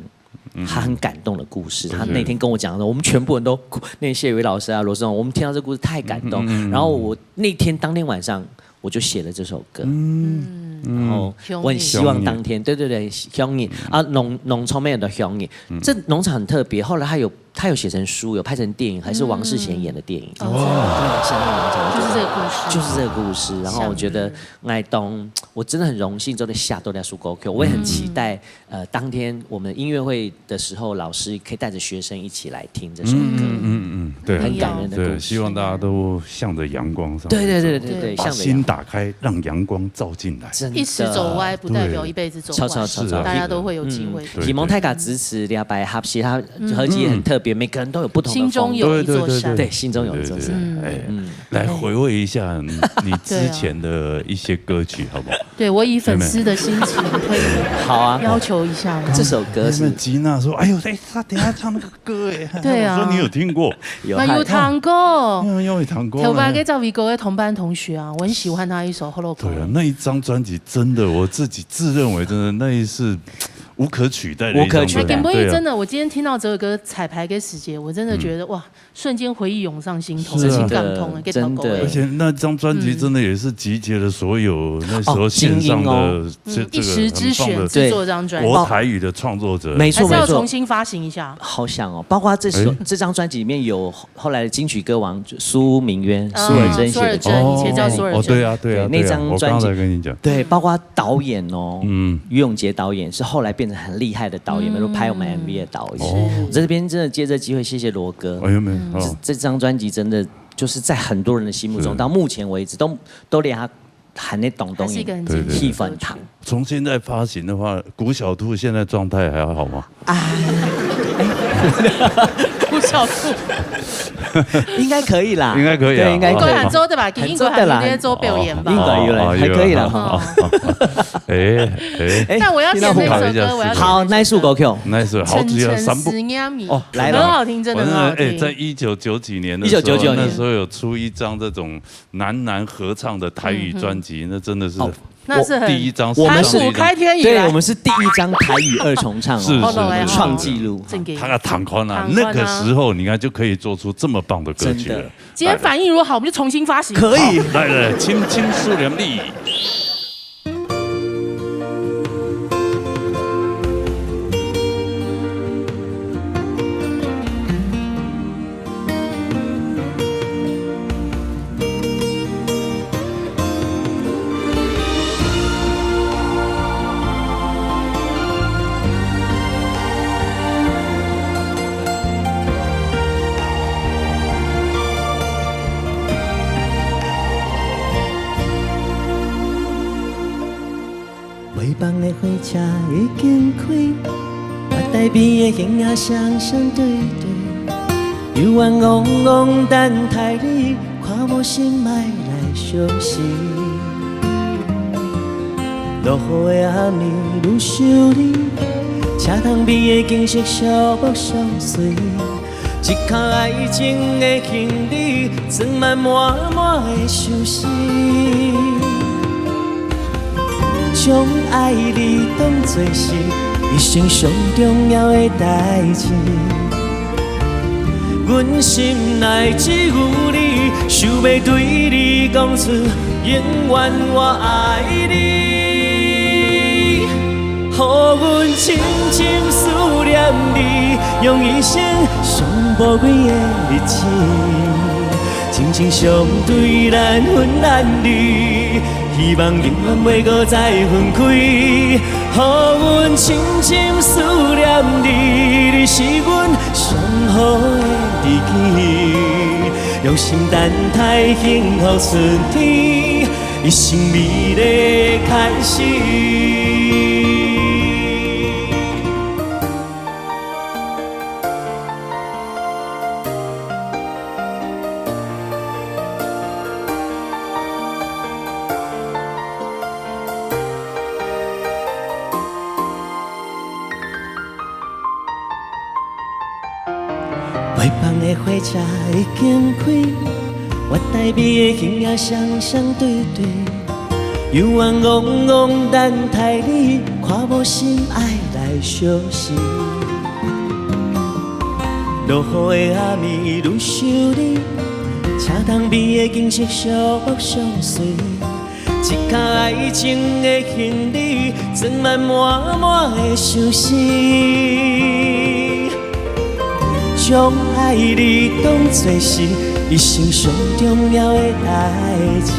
他很感动的故事。他那天跟我讲的时候，我们全部人都哭。那谢宇老师啊，罗志荣，我们听到这故事太感动。然后我那天当天晚上我就写了这首歌。嗯，然后我很希望当天，对对对，乡音啊，农农村没有的乡音，这农场很特别。后来他有他有写成书，有拍成电影，还是王世贤演的电影。嗯。哦，真的。对，《想念王朝》，就是这个故事。就是这个故事。然后我觉得，想念。我真的很荣幸，做得写到这首歌曲，我也很期待，嗯。呃，当天我们音乐会的时候，老师可以带着学生一起来听这首歌。嗯，嗯，嗯，嗯，对。很感人的故事。对，希望大家都向着阳光上面走。对，对，对，对，对，把心打开，向着阳光。让阳光照进来。真的。一时走歪，不代表一辈子走歪。对。超，超，超，超。是啊。大家都会有机会。嗯。对，希望大家支持李白合适，他 嗯。合集也很特别，每个人都有不同的风格。心中有一座山。对，对，对，对。对，心中有一座山。对，对，对。嗯。哎，来回味一下你，你之前的一些歌曲，好不好？对，我以粉丝的心情可以好啊。要求一下吗？这首歌是那吉娜说：“哎呦，哎，他等一下唱那个歌，哎。”对啊。我说：“你有听过？”有，那有听过。有，有听过。头擺个赵伟哥的同班同学啊，我很喜欢他一首《福祿壽》。对啊，那一张专辑真的，我自己自认为真的，那一是无可取代的一张专辑。无可取代。对啊。哎，根本真的，我今天听到这首歌彩排个时节，我真的觉得，嗯。哇， 瞬间回忆涌上心头，是啊。真感动的，真的。给投稿的。而且那张专辑真的也是集结了所有那时候线上的这，嗯。这个很棒的，嗯，一时之选制作这张专辑。对。国台语的创作者。没错，还是要重新发行一下。没错。好想哦，包括这首，哎。这张专辑里面有后来的金曲歌王苏明渊，哦，苏尔珍写的歌。苏尔珍，以前叫苏尔珍。哦，对啊，对啊，对啊，那张专辑，我刚才跟你讲。对，包括 导演哦，嗯。于永杰导演是后来变成很厉害的导演，嗯。比如拍我们M V的导演。哦。我在这边真的借这机会谢谢罗哥。哎呦，没有，嗯。哦。这，这张专辑真的就是在很多人的心目中，是。到目前为止都，都连他含那董东还是一个很经典的歌曲。对，对，对。戏粉糖。从现在发行的话，古小兔现在状态还好吗？ 啊。不小兔。应该可以啦。应该可以啊。对，应该可以。你还做得吧？还做得啦。你还做表演吧？应该有嘞，哦，还可以啦，哦，哈。哦，哦。哎，哎。哎，但我要点那首歌，听到我我要点那首歌。好，哪一首歌曲？哪一首？好，只有三步。哦，来了。很好听，真的很好听。我那，哎，在一九九几年的时候，一九九九年。那时候有出一张这种男男合唱的台语专辑，嗯，嗯。那真的是哦， 那是很，第一张，我们是，盘古开天以来。对，我们是第一张台语二重唱哦，是，是，是，是。创纪录。真的。他个唐宽啊，唐宽啊。那个时候你看就可以做出这么棒的歌曲了。真的。今天反应如果好，我们就重新发行。可以。好，来，来，请，请苏良丽。 尾班的火车已经开，月台边的形影双双对对，犹原戇戇等待你，看无心爱来相思。落雨的暗暝愈秀丽，车窗边的景色寂寞相随。 一卡爱情的行李，装满满满的相思。将爱你当作是一生上重要的代志。阮心内只有你，想要对你讲出永远我爱你。 予阮深深思念你，用一生上宝贵的日子，真情相对咱分咱离，希望永远袂阁再分开。予阮深深思念你，你是阮上好的知己，用心等待幸福春天。 一生美丽的开始。尾班的火车已经开，月台边的形影双双对对，犹原戇戇等待你，看无心爱来相思。落雨的暗暝愈秀丽，车窗边的景色寂寞相随。 一卡爱情的行李，装满满满的相思。将將愛你當作是一生上重要的代誌。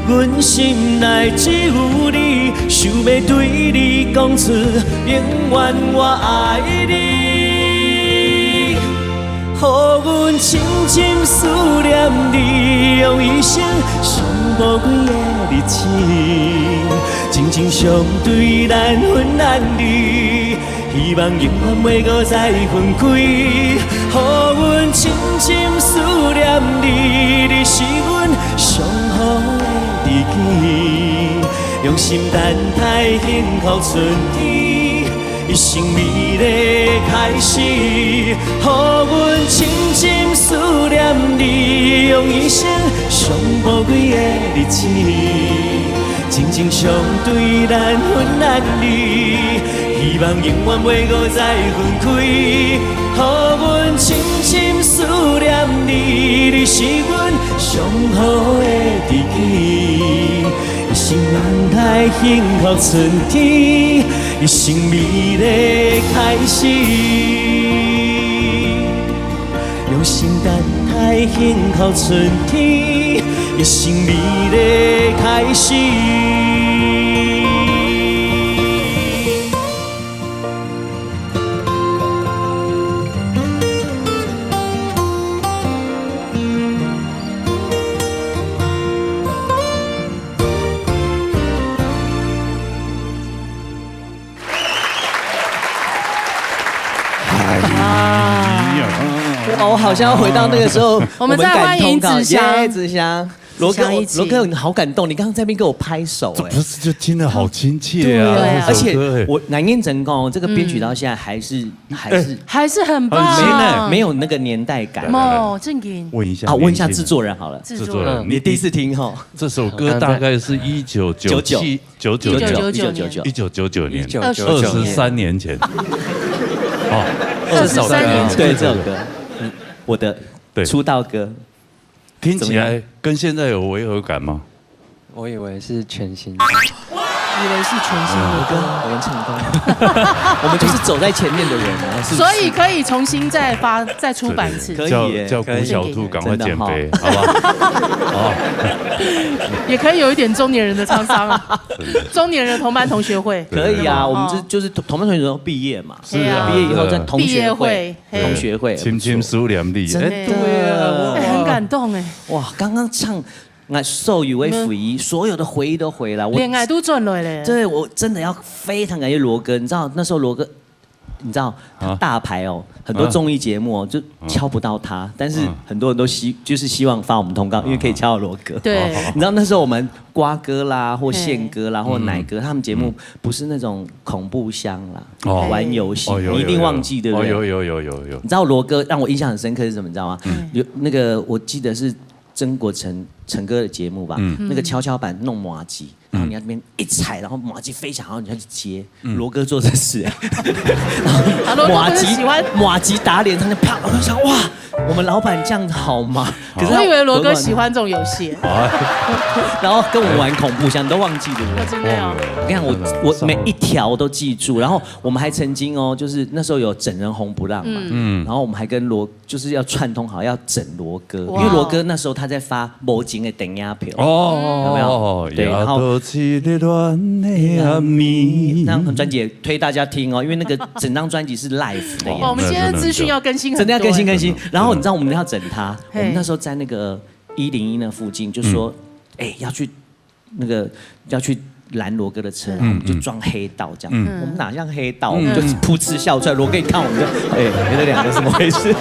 阮心內只有你，想要對你講出永遠我愛你。予阮深深思念你，用一生上寶貴的日子，真情相對難分難離。 希望永遠袂閣再分開，予阮深深思念你，你是阮上好的知己，用心等待幸福春天，一生美麗開始，予阮深深思念你，用一生上寶貴的日子。 真情相對難分難離，希望永遠袂閣再分開，予阮深深思念你，你是阮上好的知己，一生等待幸福春天，一生美麗開始。 用心等待幸福春天，一生美麗開始。哎呀，哦，我好像要回到那個時候，我們再歡迎我們感通到，子祥。耶，子祥。羅哥，子祥一起。羅哥，你好感動，你剛剛在那邊給我拍手，哎。這不是就聽得好親切啊，對啊。這首歌，哎。而且我，𠊎認真講，這個編曲到現在還是，嗯。還是，哎。還是很棒。很新哎。沒有那個年代感。來，來，來。無，正經。問一下啊，問一下製作人好了。製作人。製作人，你第一次聽吼？這首歌大概是一九九七、九九。 九九。一九九九年。一九九九年，一九九九年。二十三年前。哦，二十三年前。对，这首歌，嗯，我的，对。出道歌。听起来跟现在有违和感吗？我以为是全新的。以为是全新的歌。我们成功。我们就是走在前面的人啊，是不是？所以可以重新再发，再出版一次。对，对，对。可以耶。叫，叫古小兔赶快减肥，真的哈。好不好？哦。也可以有一点中年人的沧桑啊。中年人同班同学会。可以啊，对。我们这就是同，同班同学都毕业嘛。是啊，对啊。毕业以后在同学会，毕业会，嘿。同学会，深深思念你。真的。哎，对啊，哇。哎，很感动哎。哇，刚刚唱，那所有的回忆，嗯。所有的回忆都回来。我恋爱都转来了。对，我真的要非常感谢罗哥。你知道那时候罗哥 你知道，啊。大牌哦，很多，啊。综艺节目哦，就，嗯。敲不到他，但是，嗯。很多人都希，就是希望发我们通告，因为可以敲到罗哥。对。你知道那时候我们瓜哥啦，或宪哥啦，嘿。或奶哥，嗯。他们节目不是那种恐怖箱啦，哦。玩游戏，哦，有，你一定忘记，有，有。对不对？哦，有，有，有，有，有。你知道罗哥让我印象很深刻是什么，你知道吗？嗯。有，那个我记得是曾国城，陈哥的节目吧，嗯。那个跷跷板弄麻吉， 然后你在那边一踩，然后麻吉飞起来，然后你要去接。嗯。罗哥做这事，啊，罗哥不是喜欢？麻吉，麻吉打脸，他就啪，我就想，哇，我们老板这样子好吗？可是他，我以为罗哥喜欢这种游戏。啊。然后跟我玩恐怖箱，你都忘记对不对？哦，真的哦。我跟你讲，我，我每一条都记住，然后我们还曾经哦，就是那时候有整人红不让嘛，嗯。嗯。然后我们还跟罗 就是要串通好，要整罗哥，哇。因为罗哥那时候他在发《无情的电影票》，哦，有没有？对，然后《夜到七点乱的暗暝》，那张专辑也推大家听哦，因为那个整张专辑是live的演出。哇，我们现在资讯要更新很多，真的要更新更新。哎。然后你知道我们要整他，嘿。我们那时候在那个一零一那附近，就说，嗯。哎，要去 那个要去拦罗哥的车，嗯，然后我们就装黑道这样。嗯。我们哪像黑道，嗯。我们就噗嗤笑出来。罗哥一看，我们就，哎，你们两个怎么回事？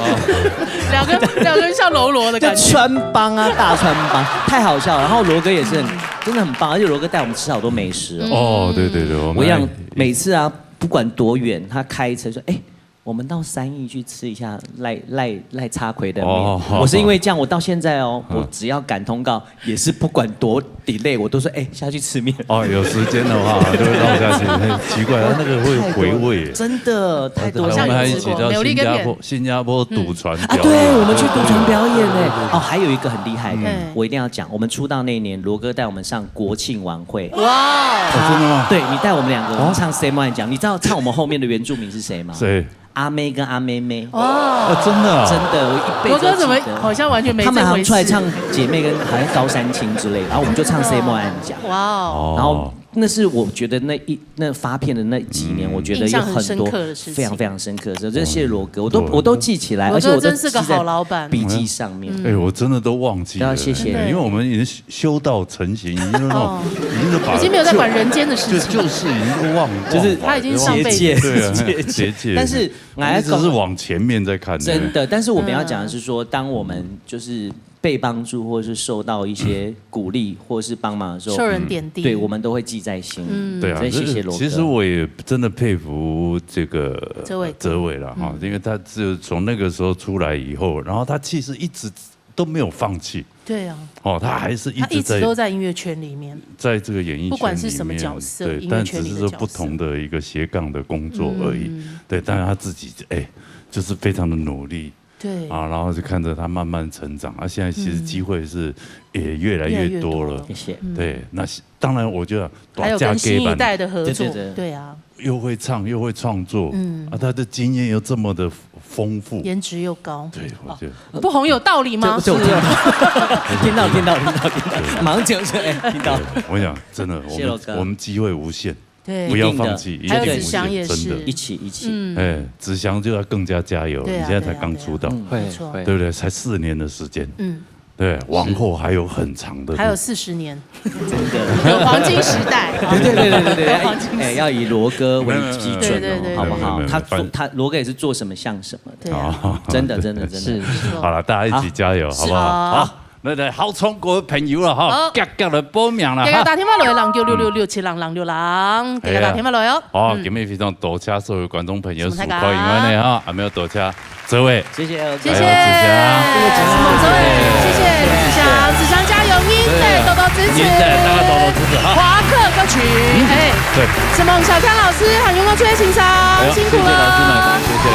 两个，两个人像喽啰的感觉。就穿帮啊，大穿帮，太好笑了。然后罗哥也是很，真的很棒，而且罗哥带我们吃好多美食哦。哦，对，对，对，我们我跟你讲，每次啊，不管多远，他开车说，哎， 我们到三义去吃一下赖，赖，赖叉葵的面。哦，好，我是因为这样，我到现在哦，好。我只要赶通告，也是不管多 delay，我都说，哎，下去吃面。哦，有时间的话，就会绕下去。很奇怪，它那个会回味耶。真的，太多了。我们还一起到新加坡，新加坡赌船表演。啊，对，我们去赌船表演呢。哦，还有一个很厉害的，嗯。我一定要讲，我们出道那一年，罗哥带我们上国庆晚会。哇。哦，真的吗？对，你带我们两个，我们唱《Say My》讲，你知道唱我们后面的原住民是谁吗？谁？阿妹跟阿妹妹。哇，哦，真的哦。真的，我一辈子都记得。罗哥怎么好像完全没这回事？他们好像出来唱姐妹跟好像高山青之类的，然后我们就唱《谁莫暗讲》。哇哦。哦。然后那是我觉得那一，那发片的那几年，嗯。我觉得有很多印象很深刻的事情。非常非常深刻的事，真的谢谢罗哥，我都，对。我都记起来，罗哥而且我都真是个好老板。记在笔记上面。嗯。哎，我真的都忘记了，要谢谢。因为我们已经修道成形，已经是那种，哦。已经是把已经没有在管人间的事情。旧，旧事已经都忘，就是忘怀，他已经上辈子。对啊，结界，结界。但是 我一直是往前面在看，对不对？真的，但是我们要讲的是说，嗯。当我们就是被帮助，或是受到一些鼓励，或是帮忙的时候，受人点滴。对，我们都会记在心。嗯。对啊，所以谢谢罗哥。这，其实我也真的佩服这个哲伟哥。哲伟了哈，嗯。因为他自从那个时候出来以后，然后他其实一直都没有放弃。对啊。哦，他还是一直在，他一直都在音乐圈里面。在这个演艺圈里面，不管是什么角色，对，音乐圈里的角色。但只是说不同的一个斜杠的工作而已。嗯。对，但是他自己，哎，就是非常的努力。对。啊，然后就看着他慢慢成长，啊，现在其实机会是也越来越多了。嗯。越来越多了。谢谢。嗯。对，那是，当然我觉得还有跟新一代的合作，大家给吧。对，对，对。对啊。 又会唱又会创作，嗯。啊，他的经验又这么的丰富。颜值又高。对，我觉得。哦，不红有道理吗？这，这我听到。听到，听到，听到，听到，对。马上讲出来，听到。对，我想，真的，我们，谢谢罗哥。我们机会无限，对。不要放弃，一定的。一定无限，还有子祥也是。真的。一起，一起。嗯。哎，子祥就要更加加油，对啊，你现在才刚出道。对啊，对啊。嗯。没错。会，会。对不对？才四年的时间。嗯。 对，往后还有很长的路。还有四十年。真的。有黄金时代。对，对，对，对，对，对。黄金时代。哎，要以罗哥为基准哦，没有，没有，没有，好不好？没有，没有，没有，他，反正他，罗哥也是做什么像什么的。对啊。哦。真的，真的，真的。是。好了，大家一起加油，好。好不好？是。好。好，那来，好唱歌的朋友了哈，好。遽遽來報名了哈。大家打電話來，零九六六六七零零六零，大家打電話來哦。哎呀。好，嗯。今日非常多謝所有觀眾朋友收看，𠊎等哈，還有多謝 哲偉。謝謝，謝謝。還有子祥。謝謝子祥。子祥，子祥加油，您得多多支持。您得，大家多多支持哈。華客歌曲，嗯，哎，對。承蒙小強老師，還有吳秋月先生，哎喲，辛苦了。謝謝老師們，謝謝。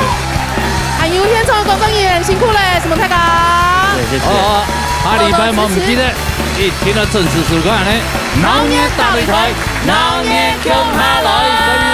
還有現場的工作人員，辛苦了，承蒙大家。謝謝，謝謝。好，好，下禮拜無毋記得，多多支持。一定要準時收看呢。老年大擂台，老年共下來，